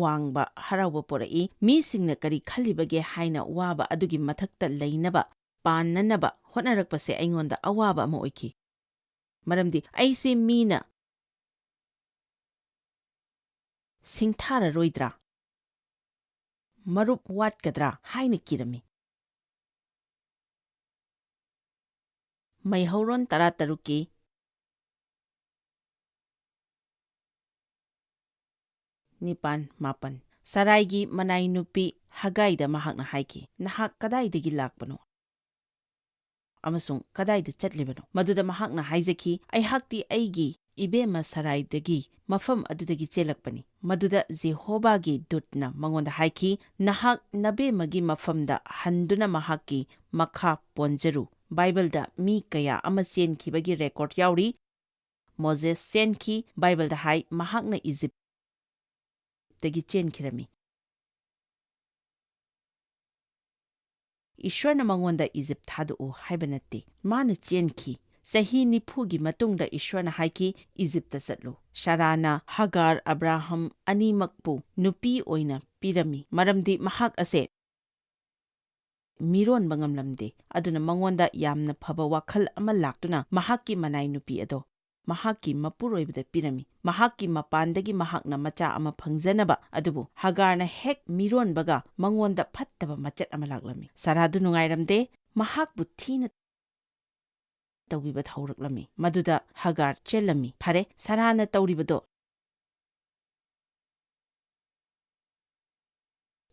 ꯋꯥꯡꯕ ꯍꯔꯥꯎꯕ ꯄꯣꯔꯛꯏ꯫ ꯃꯤꯁꯤꯡꯅ ꯀꯔꯤ ꯈꯜꯂꯤꯕꯒꯦ ꯍꯥꯏꯅ ꯋꯥꯕ ꯑꯗꯨꯒꯤ ꯃꯊꯛꯇ ꯂꯩꯅꯕ, ꯄꯥꯟꯅꯅꯕ ꯍꯣꯠꯅꯔꯛꯄꯁꯦ ꯑꯩꯉꯣꯟꯗ ꯑꯋꯥꯕ ꯑꯃ ꯑꯣꯏꯈꯤ꯫ ꯃꯔꯝꯗꯤ ꯑꯩꯁꯦ ꯃꯤꯅ ꯁꯤꯡꯊꯥꯔꯔꯣꯏꯗ꯭ꯔꯥ, ꯃꯔꯨꯞ ꯋꯥꯠꯀꯗ꯭ꯔꯥ ꯍꯥꯏꯅ ꯀꯤꯔꯝꯃꯤ꯫ ꯃꯩꯍꯧꯔꯣꯟ ꯇꯔꯥꯇꯔꯨꯛꯀꯤ ꯅꯤꯄꯥꯟ, ꯃꯥꯄꯟ꯫ ꯁꯔꯥꯏꯒꯤ ꯃꯅꯥꯏ ꯅꯨꯄꯤ ꯍꯒꯥꯏꯗ ꯃꯍꯥꯛꯅ ꯍꯥꯏꯈꯤ, "ꯅꯍꯥꯛ ꯀꯗꯥꯏꯗꯒꯤ ꯂꯥꯛꯄꯅꯣ ꯑꯃꯁꯨꯡ ꯀꯗꯥꯏꯗ ꯆꯠꯂꯤꯕꯅꯣ?" ꯃꯗꯨꯗ ꯃꯍꯥꯛꯅ ꯍꯥꯏꯖꯈꯤ, "ꯑꯩꯍꯥꯛꯇꯤ ꯑꯩꯒꯤ ꯏꯕꯦꯝꯃ ꯁꯔꯥꯏꯗꯒꯤ ꯃꯐꯝ ꯑꯗꯨꯗꯒꯤ ꯆꯦꯜꯂꯛꯄꯅꯤ꯫" ꯃꯗꯨꯗ ꯖꯦꯍꯣꯕꯥꯒꯤ ꯗꯨꯠꯅ ꯃꯉꯣꯟꯗ ꯍꯥꯏꯈꯤ, "ꯅꯍꯥꯛ ꯅꯕꯦꯝꯃꯒꯤ ꯃꯐꯝꯗ ꯍꯟꯗꯨꯅ ꯃꯍꯥꯛꯀꯤ ꯃꯈꯥ ꯄꯣꯟꯖꯔꯨ꯫" ꯕꯥꯏꯕꯜꯗ ꯃꯤ ꯀꯌꯥ ꯑꯃ ꯆꯦꯟꯈꯤꯕꯒꯤ ꯔꯦꯀꯣꯔꯗ ꯌꯥꯎꯔꯤ꯫ ꯃꯣꯖꯦꯁ ꯆꯦꯟꯈꯤ꯫ ꯕꯥꯏꯕꯜꯗ ꯍꯥꯏ, ꯃꯍꯥꯛꯅ ꯏꯖꯤꯞꯇꯒꯤ ꯆꯦꯟꯈꯤꯔꯝꯃꯤ꯫ ꯏꯁ꯭ꯋꯔꯅ ꯃꯉꯣꯟꯗ ꯏꯖꯤꯞ ꯊꯥꯗꯣꯛꯎ ꯍꯥꯏꯕ ꯅꯠꯇꯦ꯫ ꯃꯥꯅ ꯆꯦꯟꯈꯤ꯫ ꯆꯍꯤ ꯅꯤꯐꯨꯒꯤ ꯃꯇꯨꯡꯗ ꯏꯁ꯭ꯋꯔꯅ ꯍꯥꯏꯈꯤ, "ꯏꯖꯤꯞꯇ ꯆꯠꯂꯨ꯫" ꯁꯥꯔꯥꯅ ꯍꯥꯒꯥꯔ, ꯑꯕ꯭ꯔꯥꯍꯝ ꯑꯅꯤꯃꯛꯄꯨ ꯅꯨꯄꯤ ꯑꯣꯏꯅ ꯄꯤꯔꯝꯃꯤ, ꯃꯔꯝꯗꯤ ꯃꯍꯥꯛ ꯑꯁꯦ ꯃꯤꯔꯣꯟꯕ ꯉꯝꯂꯝꯗꯦ꯫ ꯑꯗꯨꯅ ꯃꯉꯣꯟꯗ ꯌꯥꯝꯅ ꯐꯕ ꯋꯥꯈꯜ ꯑꯃ ꯂꯥꯛꯇꯨꯅ ꯃꯍꯥꯛꯀꯤ ꯃꯅꯥꯏ ꯅꯨꯄꯤ ꯑꯗꯣ ꯃꯍꯥꯛꯀꯤ ꯃꯄꯨꯔꯣꯏꯕꯗ ꯄꯤꯔꯝꯃꯤ꯫ ꯃꯍꯥꯛꯀꯤ ꯃꯄꯥꯟꯗꯒꯤ ꯃꯍꯥꯛꯅ ꯃꯆꯥ ꯑꯃ ꯐꯪꯖꯅꯕ꯫ ꯑꯗꯨꯕꯨ ꯍꯥꯒꯥꯔꯅ ꯍꯦꯛ ꯃꯤꯔꯣꯟꯕꯒ ꯃꯉꯣꯟꯗ ꯐꯠꯇꯕ ꯃꯆꯠ ꯑꯃ ꯂꯥꯛꯂꯝꯃꯤ꯫ ꯁꯥꯔꯥꯗꯨ ꯅꯨꯡꯉꯥꯏꯔꯝꯗꯦ꯫ ꯃꯍꯥꯛꯄꯨ ꯊꯤꯅ ꯇꯧꯕꯤꯕ ꯍꯧꯔꯛꯂꯝꯃꯤ꯫ ꯃꯗꯨꯗ ꯍꯥꯒꯥꯔ ꯆꯦꯜꯂꯝꯃꯤ꯫ ꯐꯔꯦ, ꯁꯥꯔꯥꯅ ꯇꯧꯔꯤꯕꯗꯣ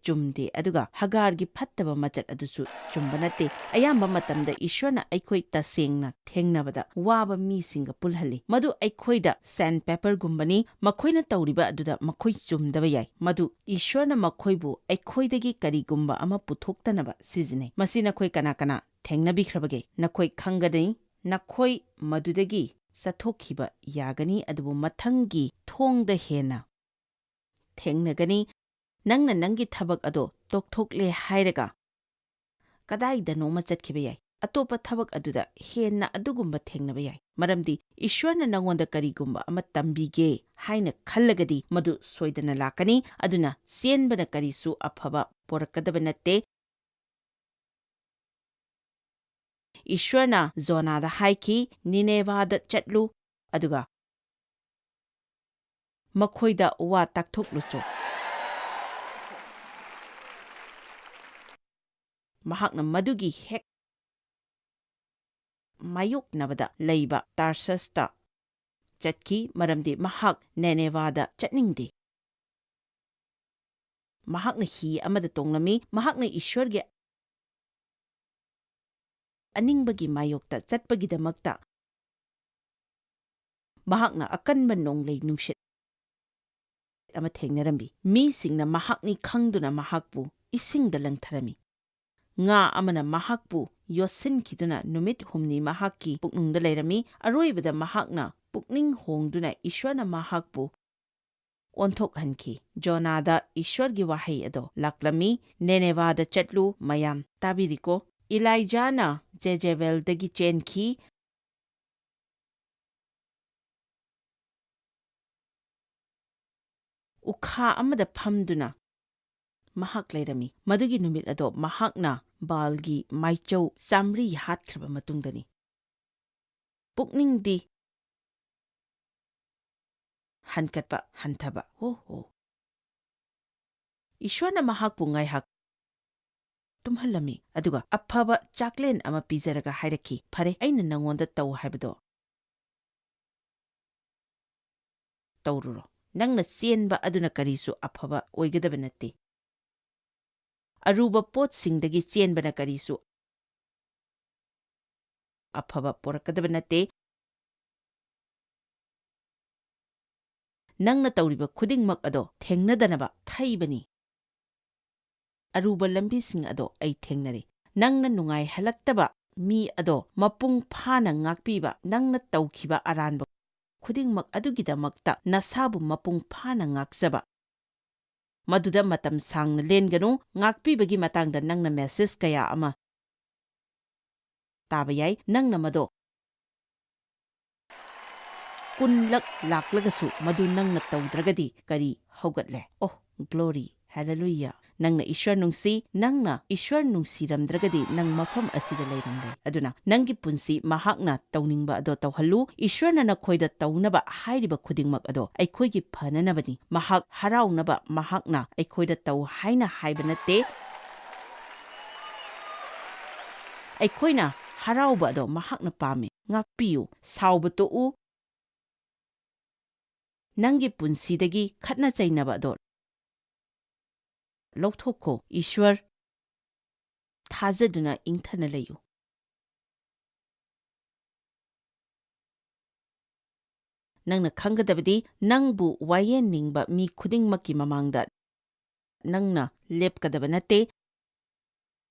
ꯆꯨꯝꯗꯦ, ꯑꯗꯨꯒ ꯍꯥꯒꯥꯔꯒꯤ ꯐꯠꯇꯕ ꯃꯆꯠ ꯑꯗꯨꯁꯨ ꯆꯨꯝꯕ ꯅꯠꯇꯦ꯫ ꯑꯌꯥꯝꯕ ꯃꯇꯝꯗ ꯏꯁ꯭ꯋꯔꯅ ꯑꯩꯈꯣꯏ ꯇꯁꯦꯡꯅ ꯊꯦꯡꯅꯕꯗ ꯋꯥꯕ ꯃꯤꯁꯤꯡꯒ ꯄꯨꯜꯍꯜꯂꯤ꯫ ꯃꯗꯨ ꯑꯩꯈꯣꯏꯗ sandpaperꯒꯨꯝꯕꯅꯤ꯫ ꯃꯈꯣꯏꯅ ꯇꯧꯔꯤꯕ ꯑꯗꯨꯗ ꯃꯈꯣꯏ ꯆꯨꯝꯗꯕ ꯌꯥꯏ꯫ ꯃꯗꯨ ꯏꯁ꯭ꯋꯔꯅ ꯃꯈꯣꯏꯕꯨ ꯑꯩꯈꯣꯏꯗꯒꯤ ꯀꯔꯤꯒꯨꯝꯕ ꯑꯃ ꯄꯨꯊꯣꯛꯇꯅꯕ ꯁꯤꯖꯤꯟꯅꯩ꯫ ꯃꯁꯤ ꯅꯈꯣꯏ ꯀꯅꯥ ꯀꯅꯥ ꯊꯦꯡꯅꯕꯤꯈ꯭ꯔꯕꯒꯦ? ꯅꯈꯣꯏ ꯈꯪꯒꯅꯤ, ꯅꯈꯣꯏ ꯃꯗꯨꯗꯒꯤ ꯆꯠꯊꯣꯛꯈꯤꯕ ꯌꯥꯒꯅꯤ, ꯑꯗꯨꯕꯨ ꯃꯊꯪꯒꯤ ꯊꯣꯡꯗ ꯍꯦꯟꯅ ꯊꯦꯡꯅꯒꯅꯤ꯫ ꯅꯪꯅ ꯅꯪꯒꯤ ꯊꯕꯛ ꯑꯗꯣ ꯇꯣꯛꯊꯣꯛꯂꯦ ꯍꯥꯏꯔꯒ ꯀꯗꯥꯏꯗꯅꯣꯃ ꯆꯠꯈꯤꯕ ꯌꯥꯏ꯫ ꯑꯇꯣꯞꯄ ꯊꯕꯛ ꯑꯗꯨꯗ ꯍꯦꯟꯅ ꯑꯗꯨꯒꯨꯝꯕ ꯊꯦꯡꯅꯕ ꯌꯥꯏ꯫ ꯃꯔꯝꯗꯤ ꯏꯁ꯭ꯋꯔꯅ ꯅꯉꯣꯟꯗ ꯀꯔꯤꯒꯨꯝꯕ ꯑꯃ ꯇꯝꯕꯤꯒꯦ ꯍꯥꯏꯅ ꯈꯜꯂꯒꯗꯤ ꯃꯗꯨ ꯁꯣꯏꯗꯅ ꯂꯥꯛꯀꯅꯤ꯫ ꯑꯗꯨꯅ ꯆꯦꯟꯕꯅ ꯀꯔꯤꯁꯨ ꯑꯐꯕ ꯄꯣꯔꯛꯀꯗꯕ ꯅꯠꯇꯦ꯫ ꯏꯁ꯭ꯋꯔꯅ ꯖꯣꯅꯥꯗ ꯍꯥꯏꯈꯤ, "ꯅꯤꯅꯦꯚꯥꯗ ꯆꯠꯂꯨ, ꯑꯗꯨꯒ ꯃꯈꯣꯏꯗ ꯋꯥ ꯇꯥꯛꯊꯣꯛꯂꯨꯆꯣ"꯫ ꯃꯍꯥꯛꯅ ꯃꯗꯨꯒꯤ ꯍꯦꯛ ꯃꯥꯌꯣꯛꯅꯕꯗ ꯂꯩꯕ ꯇꯥꯔꯁꯁꯇ ꯆꯠꯈꯤ, ꯃꯔꯝꯗꯤ ꯃꯍꯥꯛ ꯅꯤꯅꯦꯚꯥꯗ ꯆꯠꯅꯤꯡꯗꯦ꯫ ꯃꯍꯥꯛꯅ ꯍꯤ ꯑꯃꯗ ꯇꯣꯡꯂꯝꯃꯤ꯫ ꯃꯍꯥꯛꯅ ꯏꯁ꯭ꯋꯔꯒꯤ ꯑꯅꯤꯡꯕꯒꯤ ꯃꯥꯌꯣꯛꯇ ꯆꯠꯄꯒꯤꯗꯃꯛꯇ ꯃꯍꯥꯛꯅ ꯑꯀꯟꯕ ꯅꯣꯡꯂꯩ ꯅꯨꯡꯁꯤꯠ ꯑꯃ ꯊꯦꯡꯅꯔꯝꯃꯤ꯫ ꯃꯤꯁꯤꯡꯅ ꯃꯍꯥꯛꯅꯤ ꯈꯪꯗꯨꯅ ꯃꯍꯥꯛꯄꯨ ꯏꯁꯤꯡꯗ ꯂꯪꯊꯔꯝꯃꯤ꯫ ꯉꯥ ꯑꯃꯅ ꯃꯍꯥꯛꯄꯨ ꯌꯣꯠꯁꯤꯟꯈꯤꯗꯨꯅ ꯅꯨꯃꯤꯠ ꯍꯨꯝꯅꯤ ꯃꯍꯥꯛꯀꯤ ꯄꯨꯛꯅꯨꯡꯗ ꯂꯩꯔꯝꯃꯤ꯫ ꯑꯔꯣꯏꯕꯗ ꯃꯍꯥꯛꯅ ꯄꯨꯛꯅꯤꯡ ꯍꯣꯡꯗꯨꯅ ꯏꯁ꯭ꯋꯔꯅ ꯃꯍꯥꯛꯄꯨ ꯑꯣꯟꯊꯣꯛꯍꯟꯈꯤ꯫ ꯖꯣꯅꯥꯗ ꯏꯁ꯭ꯋꯔꯒꯤ ꯋꯥꯍꯩ ꯑꯗꯣ ꯂꯥꯛꯂꯝꯃꯤ, "ꯅꯦꯅꯦꯚꯥꯗ ꯆꯠꯂꯨ"꯫ ꯃꯌꯥꯝ ꯇꯥꯕꯤꯔꯤꯀꯣ? ꯏꯂꯥꯏꯖꯥꯅ ꯖꯦꯖꯦꯕꯦꯜꯗꯒꯤ ꯆꯦꯟꯈꯤ꯫ ꯎꯈꯥ ꯑꯃꯗ ꯐꯝꯗꯨꯅ ꯃꯍꯥꯛ ꯂꯩꯔꯝꯃꯤ꯫ ꯃꯗꯨꯒꯤ ꯅꯨꯃꯤꯠ ꯑꯗꯣ ꯃꯍꯥꯛꯅ ꯕꯥꯜꯒꯤ ꯃꯥꯏꯆꯧ ꯆꯥꯃꯔꯤ ꯍꯥꯠꯈ꯭ꯔꯕ ꯃꯇꯨꯡꯗꯅꯤ꯫ ꯄꯨꯛꯅꯤꯡꯗꯤ ꯍꯟꯀꯠꯄ ꯍꯟꯊꯕ꯫ ꯍꯣ ꯍꯣ꯫ ꯏꯁ꯭ꯋꯔꯅ ꯃꯍꯥꯛꯄꯨ ꯉꯥꯏꯍꯥꯛ ꯇꯨꯝꯍꯜꯂꯝꯃꯤ, ꯑꯗꯨꯒ ꯑꯐꯕ ꯆꯥꯛꯂꯦꯟ ꯑꯃ ꯄꯤꯖꯔꯒ ꯍꯥꯏꯔꯛꯈꯤ, "ꯐꯔꯦ, ꯑꯩꯅ ꯅꯉꯣꯟꯗ ꯇꯧ ꯍꯥꯏꯕꯗꯣ ꯇꯧꯔꯨꯔꯣ꯫ ꯅꯪꯅ ꯆꯦꯟꯕ ꯑꯗꯨꯅ ꯀꯔꯤꯁꯨ ꯑꯐꯕ ꯑꯣꯏꯒꯗꯕ ꯅꯠꯇꯦ꯫ ꯑꯔꯨꯕ ꯄꯣꯠꯁꯤꯡꯗꯒꯤ ꯆꯦꯟꯕꯅ ꯀꯔꯤꯁꯨ ꯑꯐꯕ ꯄꯣꯔꯛꯀꯗꯕ ꯅꯠꯇꯦ꯫ ꯅꯪꯅ ꯇꯧꯔꯤꯕ ꯈꯨꯗꯤꯡꯃꯛ ꯑꯗꯣ ꯊꯦꯡꯅꯗꯅꯕ ꯊꯩꯕꯅꯤ꯫ ꯑꯔꯨꯕ ꯂꯝꯕꯤꯁꯤꯡ ꯑꯗꯣ ꯑꯩ ꯊꯦꯡꯅꯔꯦ꯫ ꯅꯪꯅ ꯅꯨꯡꯉꯥꯏꯍꯜꯂꯛꯇꯕ ꯃꯤ ꯑꯗꯣ ꯃꯄꯨꯡ ꯐꯥꯅ ꯉꯥꯛꯄꯤꯕ, ꯅꯪꯅ ꯇꯧꯈꯤꯕ ꯑꯔꯥꯟꯕ ꯈꯨꯗꯤꯡꯃꯛ ꯑꯗꯨꯒꯤꯗꯃꯛꯇ ꯅꯁꯥꯕꯨ ꯃꯄꯨꯡ ꯐꯥꯅ ꯉꯥꯛꯆꯕ, ꯃꯗꯨꯗ ꯃꯇꯝ ꯁꯥꯡꯅ ꯂꯦꯟꯒꯅꯨ꯫ ꯉꯥꯛꯄꯤꯕꯒꯤ ꯃꯇꯥꯡꯗ ꯅꯪꯅ ꯃꯦꯁꯦꯖ ꯀꯌꯥ ꯑꯃ ꯇꯥꯕ ꯌꯥꯏ꯫ ꯅꯪꯅ ꯃꯗꯣ ꯀꯨꯟꯂꯛ ꯂꯥꯛꯂꯒꯁꯨ ꯃꯗꯨ ꯅꯪꯅ ꯇꯧꯗ꯭ꯔꯒꯗꯤ ꯀꯔꯤ ꯍꯧꯒꯠꯂꯦ? ꯑꯣ, ꯒ꯭ꯂꯣꯔꯤ, ꯍꯦꯂꯦꯂꯨꯌꯥ! ꯅꯪꯅ ꯏꯁ꯭ꯋꯔ ꯅꯨꯡꯁꯤ, ꯅꯪꯅ ꯏꯁ꯭ꯋꯔ ꯅꯨꯡꯁꯤꯔꯝꯗ꯭ꯔꯒꯗꯤ ꯅꯪ ꯃꯐꯝ ꯑꯁꯤꯗ ꯂꯩꯔꯝꯂꯣꯏ꯫ ꯑꯗꯨꯅ ꯅꯪꯒꯤ ꯄꯨꯟꯁꯤ ꯃꯍꯥꯛꯅ ꯇꯧꯅꯤꯡꯕ ꯑꯗꯣ ꯇꯧꯍꯜꯂꯨ꯫ ꯏꯁ꯭ꯋꯔꯅ ꯅꯈꯣꯏꯗ ꯇꯧꯅꯕ ꯍꯥꯏꯔꯤꯕ ꯈꯨꯗꯤꯡꯃꯛ ꯑꯗꯣ ꯑꯩꯈꯣꯏꯒꯤ ꯐꯅꯅꯕꯅꯤ꯫ ꯃꯍꯥꯛ ꯍꯔꯥꯎꯅꯕ ꯃꯍꯥꯛꯅ ꯑꯩꯈꯣꯏꯗ ꯇꯧ ꯍꯥꯏꯅ ꯍꯥꯏꯕ ꯅꯠꯇꯦ꯫ ꯑꯩꯈꯣꯏꯅ ꯍꯔꯥꯎꯕ ꯑꯗꯣ ꯃꯍꯥꯛꯅ ꯄꯥꯝꯃꯤ꯫ ꯉꯥꯛꯄꯤꯌꯨ, ꯁꯥꯎꯕ ꯇꯣꯛꯎ, ꯅꯪꯒꯤ ꯄꯨꯟꯁꯤꯗꯒꯤ ꯈꯠꯅ ꯆꯩꯅꯕ ꯑꯗꯣ ꯂꯧꯊꯣꯛꯈꯣ꯫ ꯏꯁ꯭ꯋꯔ ꯊꯥꯖꯗꯨꯅ ꯏꯪꯊꯅ ꯂꯩꯌꯨ꯫ ꯅꯪꯅ ꯈꯪꯒꯗꯕꯗꯤ, ꯅꯪꯕꯨ ꯋꯥꯌꯦꯟꯅꯤꯡꯕ ꯃꯤ ꯈꯨꯗꯤꯡꯃꯛꯀꯤ ꯃꯃꯥꯡꯗ ꯅꯪꯅ ꯂꯦꯞꯀꯗꯕ ꯅꯠꯇꯦ꯫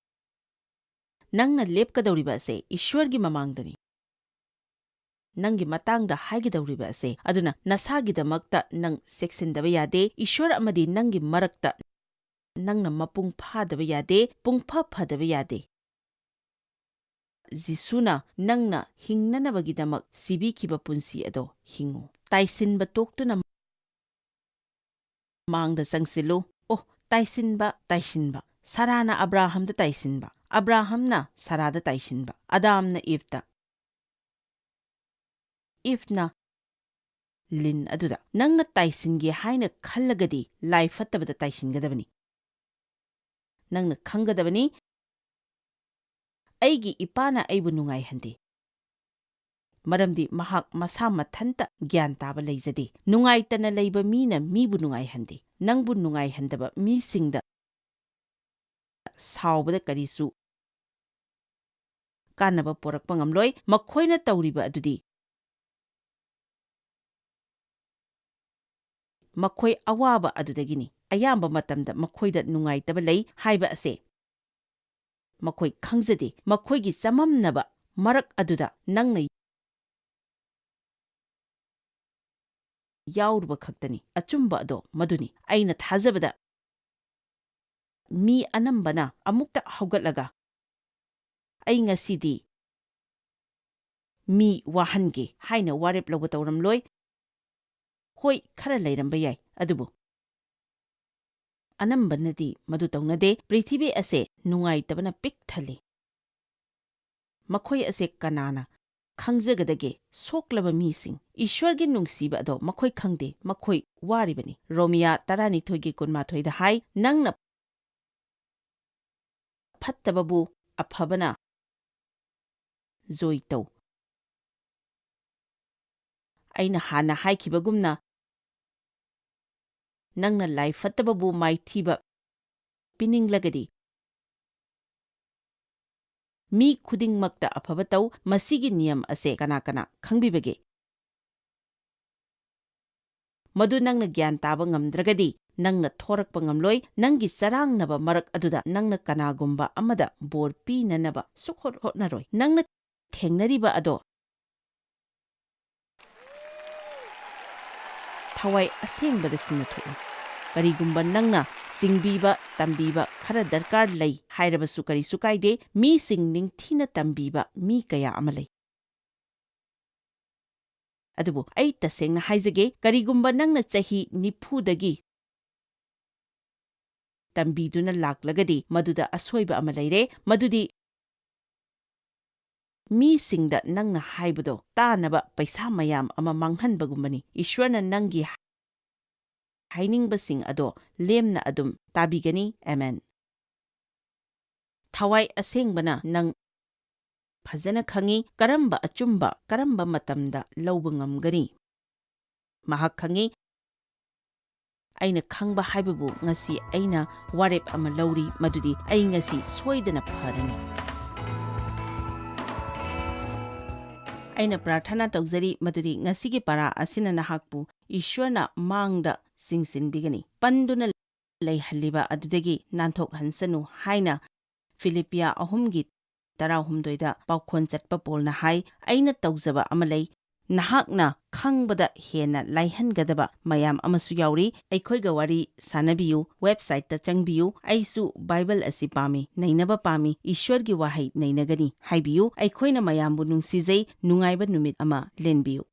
ꯅꯪꯅ ꯂꯦꯞꯀꯗꯧꯔꯤꯕ ꯑꯁꯦ ꯏꯁ꯭ꯋꯔꯒꯤ ꯃꯃꯥꯡꯗꯅꯤ꯫ ꯅꯪꯒꯤ ꯃꯇꯥꯡꯗ ꯍꯥꯏꯒꯗꯧꯔꯤꯕ ꯑꯁꯦ꯫ ꯑꯗꯨꯅ ꯅꯁꯥꯒꯤꯗꯃꯛꯇ ꯅꯪ ꯆꯦꯛꯁꯤꯟꯗꯕ ꯌꯥꯗꯦ꯫ ꯏꯁ꯭ꯋꯔ ꯑꯃꯗꯤ ꯅꯪꯒꯤ ꯃꯔꯛꯇ ꯅꯪꯅ ꯃꯄꯨꯡ ꯐꯥꯗꯕ ꯌꯥꯗꯦ, ꯄꯨꯡꯐ ꯐꯗꯕ ꯌꯥꯗꯦ꯫ ꯖꯤꯁꯨꯅ ꯅꯪꯅ ꯍꯤꯡꯅꯅꯕꯒꯤꯗꯃꯛ ꯁꯤꯕꯤꯈꯤꯕ ꯄꯨꯟꯁꯤ ꯑꯗꯣ ꯍꯤꯡꯉꯨ꯫ ꯇꯥꯏꯁꯤꯟꯕ ꯇꯣꯛꯇꯨꯅ ꯃꯥꯡꯗ ꯆꯪꯁꯤꯜꯂꯨ꯫ ꯑꯣ, ꯇꯥꯏꯁꯤꯟꯕ, ꯇꯥꯏꯁꯤꯟꯕ꯫ ꯁꯥꯔꯥꯅ ꯑꯕ꯭ꯔꯥꯍꯝꯗ ꯇꯥꯏꯁꯤꯟꯕ, ꯑꯕ꯭ꯔꯥꯍꯝꯅ ꯁꯥꯔꯥꯗ ꯇꯥꯏꯁꯤꯟꯕ, ꯑꯗꯥꯝꯅ ꯏꯚꯇ, ꯏꯚꯅ ꯂꯤꯟ ꯑꯗꯨꯗ꯫ ꯅꯪꯅ ꯇꯥꯏꯁꯤꯟꯒꯦ ꯍꯥꯏꯅ ꯈꯜꯂꯒꯗꯤ ꯂꯥꯏ ꯐꯠꯇꯕꯗ ꯇꯥꯏꯁꯤꯟꯒꯗꯕꯅꯤ꯫ ꯅꯪꯅ ꯈꯪꯒꯗꯕꯅꯤ, "ꯑꯩꯒꯤ ꯏꯄꯥꯅ ꯑꯩꯕꯨ ꯅꯨꯡꯉꯥꯏꯍꯟꯗꯦ, ꯃꯔꯝꯗꯤ ꯃꯍꯥꯛ ꯃꯁꯥ ꯃꯊꯟꯇ ꯒ꯭ꯌꯥꯟ ꯇꯥꯕ ꯂꯩꯖꯗꯦ꯫ ꯅꯨꯡꯉꯥꯏꯇꯅ ꯂꯩꯕ ꯃꯤꯅ ꯃꯤꯕꯨ ꯅꯨꯡꯉꯥꯏꯍꯟꯗꯦ꯫ ꯅꯪꯕꯨ ꯅꯨꯡꯉꯥꯏꯍꯟꯗꯕ ꯃꯤꯁꯤꯡꯗ ꯁꯥꯎꯕꯗ ꯀꯔꯤꯁꯨ ꯀꯥꯟꯅꯕ ꯄꯨꯔꯛꯄ ꯉꯝꯂꯣꯏ꯫ ꯃꯈꯣꯏꯅ ꯇꯧꯔꯤꯕ ꯑꯗꯨꯗꯤ ꯃꯈꯣꯏ ꯑꯋꯥꯕ ꯑꯗꯨꯗꯒꯤꯅꯤ꯫ ꯑꯌꯥꯝꯕ ꯃꯇꯝꯗ ꯃꯈꯣꯏꯗ ꯅꯨꯡꯉꯥꯏꯇꯕ ꯂꯩ ꯍꯥꯏꯕ ꯑꯁꯦ ꯃꯈꯣꯏ ꯈꯪꯖꯗꯦ꯫ ꯃꯈꯣꯏꯒꯤ ꯆꯃꯝꯅꯕ ꯃꯔꯛ ꯑꯗꯨꯗ ꯅꯪꯅ ꯌꯥꯎꯔꯨꯕ ꯈꯛꯇꯅꯤ꯫ ꯑꯆꯨꯝꯕ ꯑꯗꯣ ꯃꯗꯨꯅꯤ꯫ ꯑꯩꯅ ꯊꯥꯖꯕꯗ ꯃꯤ ꯑꯅꯝꯕꯅ ꯑꯃꯨꯛꯇ ꯍꯧꯒꯠꯂꯒ, 'ꯑꯩ ꯉꯁꯤꯗꯤ ꯃꯤ ꯋꯥꯍꯟꯒꯦ' ꯍꯥꯏꯅ ꯋꯥꯔꯦꯞ ꯂꯧꯕ ꯇꯧꯔꯝꯂꯣꯏ꯫ ꯍꯣꯏ, ꯈꯔ ꯂꯩꯔꯝꯕ ꯌꯥꯏ, ꯑꯗꯨꯕꯨ ꯑꯅꯝꯕꯅꯗꯤ ꯃꯗꯨ ꯇꯧꯅꯗꯦ꯫ ꯄ꯭ꯔꯤꯊꯤꯕꯤ ꯑꯁꯦ ꯅꯨꯡꯉꯥꯏꯇꯕꯅ ꯄꯤꯛ ꯊꯜꯂꯤ꯫ ꯃꯈꯣꯏ ꯑꯁꯦ ꯀꯅꯥꯅ ꯈꯪꯖꯒꯗꯒꯦ? ꯁꯣꯛꯂꯕ ꯃꯤꯁꯤꯡ꯫ ꯏꯁ꯭ꯋꯔꯒꯤ ꯅꯨꯡꯁꯤꯕ ꯑꯗꯣ ꯃꯈꯣꯏ ꯈꯪꯗꯦ꯫ ꯃꯈꯣꯏ ꯋꯥꯔꯤꯕꯅꯤ꯫ ꯔꯣꯃꯤꯌꯥ ꯇꯔꯥꯅꯤꯊꯣꯏꯒꯤ ꯀꯨꯟꯃꯥꯊꯣꯏꯗ ꯍꯥꯏ, "ꯅꯪꯅ ꯐꯠꯇꯕꯕꯨ ꯑꯐꯕꯅ ꯖꯣꯏ ꯇꯧ"꯫ ꯑꯩꯅ ꯍꯥꯟꯅ ꯍꯥꯏꯈꯤꯕꯒꯨꯝꯅ, ꯅꯪꯅ ꯂꯥꯏ ꯐꯠꯇꯕꯕꯨ ꯃꯥꯏꯊꯤꯕ ꯄꯤꯅꯤꯡꯂꯒꯗꯤ, ꯃꯤ ꯈꯨꯗꯤꯡꯃꯛꯇ ꯑꯐꯕ ꯇꯧ꯫ ꯃꯁꯤꯒꯤ ꯅꯤꯌꯝ ꯑꯁꯦ ꯀꯅꯥ ꯀꯅꯥ ꯈꯪꯕꯤꯕꯒꯦ? ꯃꯗꯨ ꯅꯪꯅ ꯒ꯭ꯌꯥꯟ ꯇꯥꯕ ꯉꯝꯗ꯭ꯔꯒꯗꯤ, ꯅꯪꯅ ꯊꯣꯔꯛꯄ ꯉꯝꯂꯣꯏ꯫ ꯅꯪꯒꯤ ꯆꯔꯥꯡꯅꯕ ꯃꯔꯛ ꯑꯗꯨꯗ ꯅꯪꯅ ꯀꯅꯥꯒꯨꯝꯕ ꯑꯃꯗ ꯕꯣꯔ ꯄꯤꯅꯅꯕ ꯁꯨꯛꯍꯣꯠ ꯍꯣꯠꯅꯔꯣꯏ꯫ ꯅꯪꯅ ꯊꯦꯡꯅꯔꯤꯕ ꯑꯗꯣ ꯊꯋꯥꯏ ꯑꯁꯦꯡꯕꯗ ꯁꯤꯟꯅꯊꯣꯛꯎ꯫ ꯀꯔꯤꯒꯨꯝꯕ ꯅꯪꯅ ꯆꯤꯡꯕꯤꯕ, ꯇꯝꯕꯤꯕ ꯈꯔ ꯗꯔꯀꯥꯔ ꯂꯩ ꯍꯥꯏꯔꯕꯁꯨ ꯀꯔꯤꯁꯨ ꯀꯥꯏꯗꯦ꯫ ꯃꯤꯁꯤꯡ ꯅꯤꯡꯊꯤꯅ ꯇꯝꯕꯤꯕ ꯃꯤ ꯀꯌꯥ ꯑꯃ ꯂꯩ꯫ ꯑꯗꯨꯕꯨ ꯑꯩ ꯇꯁꯦꯡꯅ ꯍꯥꯏꯖꯒꯦ, ꯀꯔꯤꯒꯨꯝꯕ ꯅꯪꯅ ꯆꯍꯤ ꯅꯤꯐꯨꯗꯒꯤ ꯇꯝꯕꯤꯗꯨꯅ ꯂꯥꯛꯂꯒꯗꯤ, ꯃꯗꯨꯗ ꯑꯁꯣꯏꯕ ꯑꯃ ꯂꯩꯔꯦ꯫ ꯃꯗꯨꯗꯤ ꯃꯤꯁꯤꯡꯗ ꯅꯪꯅ ꯍꯥꯏꯕꯗꯣ ꯇꯥꯅꯕ ꯄꯩꯁꯥ ꯃꯌꯥꯝ ꯑꯃ ꯃꯥꯡꯍꯟꯕꯒꯨꯝꯕꯅꯤ꯫ ꯏꯁ꯭ꯋꯔꯅ ꯅꯪꯒꯤ ꯍꯥꯏꯅꯤꯡꯕꯁꯤꯡ ꯑꯗꯣ ꯂꯦꯝꯅ ꯑꯗꯨꯝ ꯇꯥꯕꯤꯒꯅꯤ꯫ ꯑꯃꯦꯟ꯫ ꯊꯋꯥꯏ ꯑꯁꯦꯡꯕꯅ ꯅꯪ ꯐꯖꯅ ꯈꯪꯏ, ꯀꯔꯝꯕ ꯑꯆꯨꯝꯕ, ꯀꯔꯝꯕ ꯃꯇꯝꯗ ꯂꯧꯕ ꯉꯝꯒꯅꯤ꯫ ꯃꯍꯥꯛ ꯈꯪꯏ꯫ ꯑꯩꯅ ꯈꯪꯕ ꯍꯥꯏꯕꯕꯨ ꯉꯁꯤ ꯑꯩꯅ ꯋꯥꯔꯦꯞ ꯑꯃ ꯂꯧꯔꯤ, ꯃꯗꯨꯗꯤ ꯑꯩ ꯉꯁꯤ ꯁꯣꯏꯗꯅ ꯐꯔꯅꯤ꯫ ꯑꯩꯅ ꯄ꯭ꯔꯥꯔꯊꯅꯥ ꯇꯧꯖꯔꯤ ꯃꯗꯨꯗꯤ ꯉꯁꯤꯒꯤ ꯄꯔꯥ ꯑꯁꯤꯅ ꯅꯍꯥꯛꯄꯨ ꯏꯁ꯭ꯋꯔꯅ ꯃꯥꯡꯗ ꯆꯤꯡꯁꯤꯟꯕꯤꯒꯅꯤ꯫ ꯄꯟꯗꯨꯅ ꯂꯩꯍꯜꯂꯤꯕ ꯑꯗꯨꯗꯒꯤ ꯅꯥꯟꯊꯣꯛꯍꯟꯁꯅꯨ ꯍꯥꯏꯅ ꯐꯤꯂꯤꯞꯄꯤꯌꯥ ꯑꯍꯨꯝꯒꯤ ꯇꯔꯥꯍꯨꯝꯗꯣꯏꯗ ꯄꯥꯎꯈꯣꯟ ꯆꯠꯄ ꯄꯣꯜꯅ ꯍꯥꯏ, "ꯑꯩꯅ ꯇꯧꯖꯕ ꯑꯃ ꯂꯩ, ꯅꯍꯥꯛꯅ ꯈꯪꯕꯗ ꯍꯦꯟꯅ ꯂꯥꯏꯍꯟꯒꯗꯕ ꯃꯌꯥꯝ ꯑꯃꯁꯨ ꯌꯥꯎꯔꯤ꯫ ꯑꯩꯈꯣꯏꯒ ꯋꯥꯔꯤ ꯁꯥꯅꯕꯤꯌꯨ, website ꯇ ꯆꯪꯕꯤꯌꯨ꯫ ꯑꯩꯁꯨ ꯕꯥꯏꯕꯜ ꯑꯁꯤ ꯄꯥꯝꯃꯤ, ꯅꯩꯅꯕ ꯄꯥꯝꯃꯤ, ꯏꯁ꯭ꯋꯔꯒꯤ ꯋꯥꯍꯩ ꯅꯩꯅꯒꯅꯤ ꯍꯥꯏꯕꯤꯌꯨ꯫ ꯑꯩꯈꯣꯏꯅ ꯃꯌꯥꯝꯕꯨ ꯅꯨꯡꯁꯤꯖꯩ꯫ ꯅꯨꯡꯉꯥꯏꯕ ꯅꯨꯃꯤꯠ ꯑꯃ ꯂꯦꯟꯕꯤꯌꯨ"꯫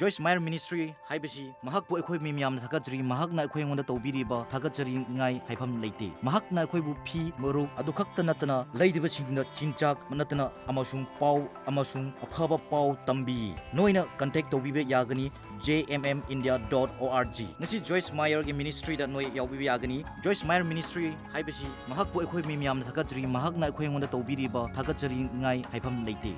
ꯖꯣꯏꯁ ꯃꯥꯌꯔ ꯃꯤꯅꯤꯁꯇ꯭ꯔꯤ ꯍꯥꯏꯕꯁꯤ ꯃꯍꯥꯛꯄꯨ ꯑꯩꯈꯣꯏ ꯃꯤ ꯃꯌꯥꯝꯅ ꯊꯥꯒꯠꯆꯔꯤ꯫ ꯃꯍꯥꯛꯅ ꯑꯩꯈꯣꯏ ꯑꯩꯉꯣꯟꯗ ꯇꯧꯕꯤꯔꯤꯕ ꯊꯥꯒꯠꯆꯅꯤꯡꯉꯥꯏ ꯍꯥꯏꯐꯝ ꯂꯩꯇꯦ꯫ ꯃꯍꯥꯛꯅ ꯑꯩꯈꯣꯏꯕꯨ ꯐꯤ, ꯃꯔꯨꯞ ꯑꯗꯨ ꯈꯛꯇ ꯅꯠꯇꯅ ꯂꯩꯇꯕꯁꯤꯡꯗ ꯆꯤꯟꯖꯥꯛ ꯅꯠꯇꯅ ꯑꯃꯁꯨꯡ ꯄꯥꯎ ꯑꯃꯁꯨꯡ ꯑꯐꯕ ꯄꯥꯎ ꯇꯝꯕꯤ꯫ ꯅꯣꯏꯅ contact ꯇꯧꯕꯤꯕ ꯌꯥꯒꯅꯤ J M M India dot O R G꯫ ꯉꯁꯤ ꯖꯣꯏꯁ ꯃꯥꯌꯔꯒꯤ ꯃꯤꯅꯤꯁꯇ꯭ꯔꯤꯗ ꯅꯣꯏ ꯌꯥꯎꯕꯤꯕ ꯌꯥꯒꯅꯤ꯫ ꯖꯣꯏꯁ ꯃꯥꯌꯔ ꯃꯤꯅꯤꯁꯇ꯭ꯔꯤ ꯍꯥꯏꯕꯁꯤ ꯃꯍꯥꯛꯄꯨ ꯑꯩꯈꯣꯏ ꯃꯤ ꯃꯌꯥꯝꯅ ꯊꯥꯒꯠꯆꯔꯤ꯫ ꯃꯍꯥꯛꯅ ꯑꯩꯈꯣꯏ ꯑꯩꯉꯣꯟꯗ ꯇꯧꯕꯤꯔꯤꯕ ꯊꯥꯒꯠꯆꯅꯤꯡꯉꯥꯏ ꯍꯥꯏꯐꯝ ꯂꯩꯇꯦ꯫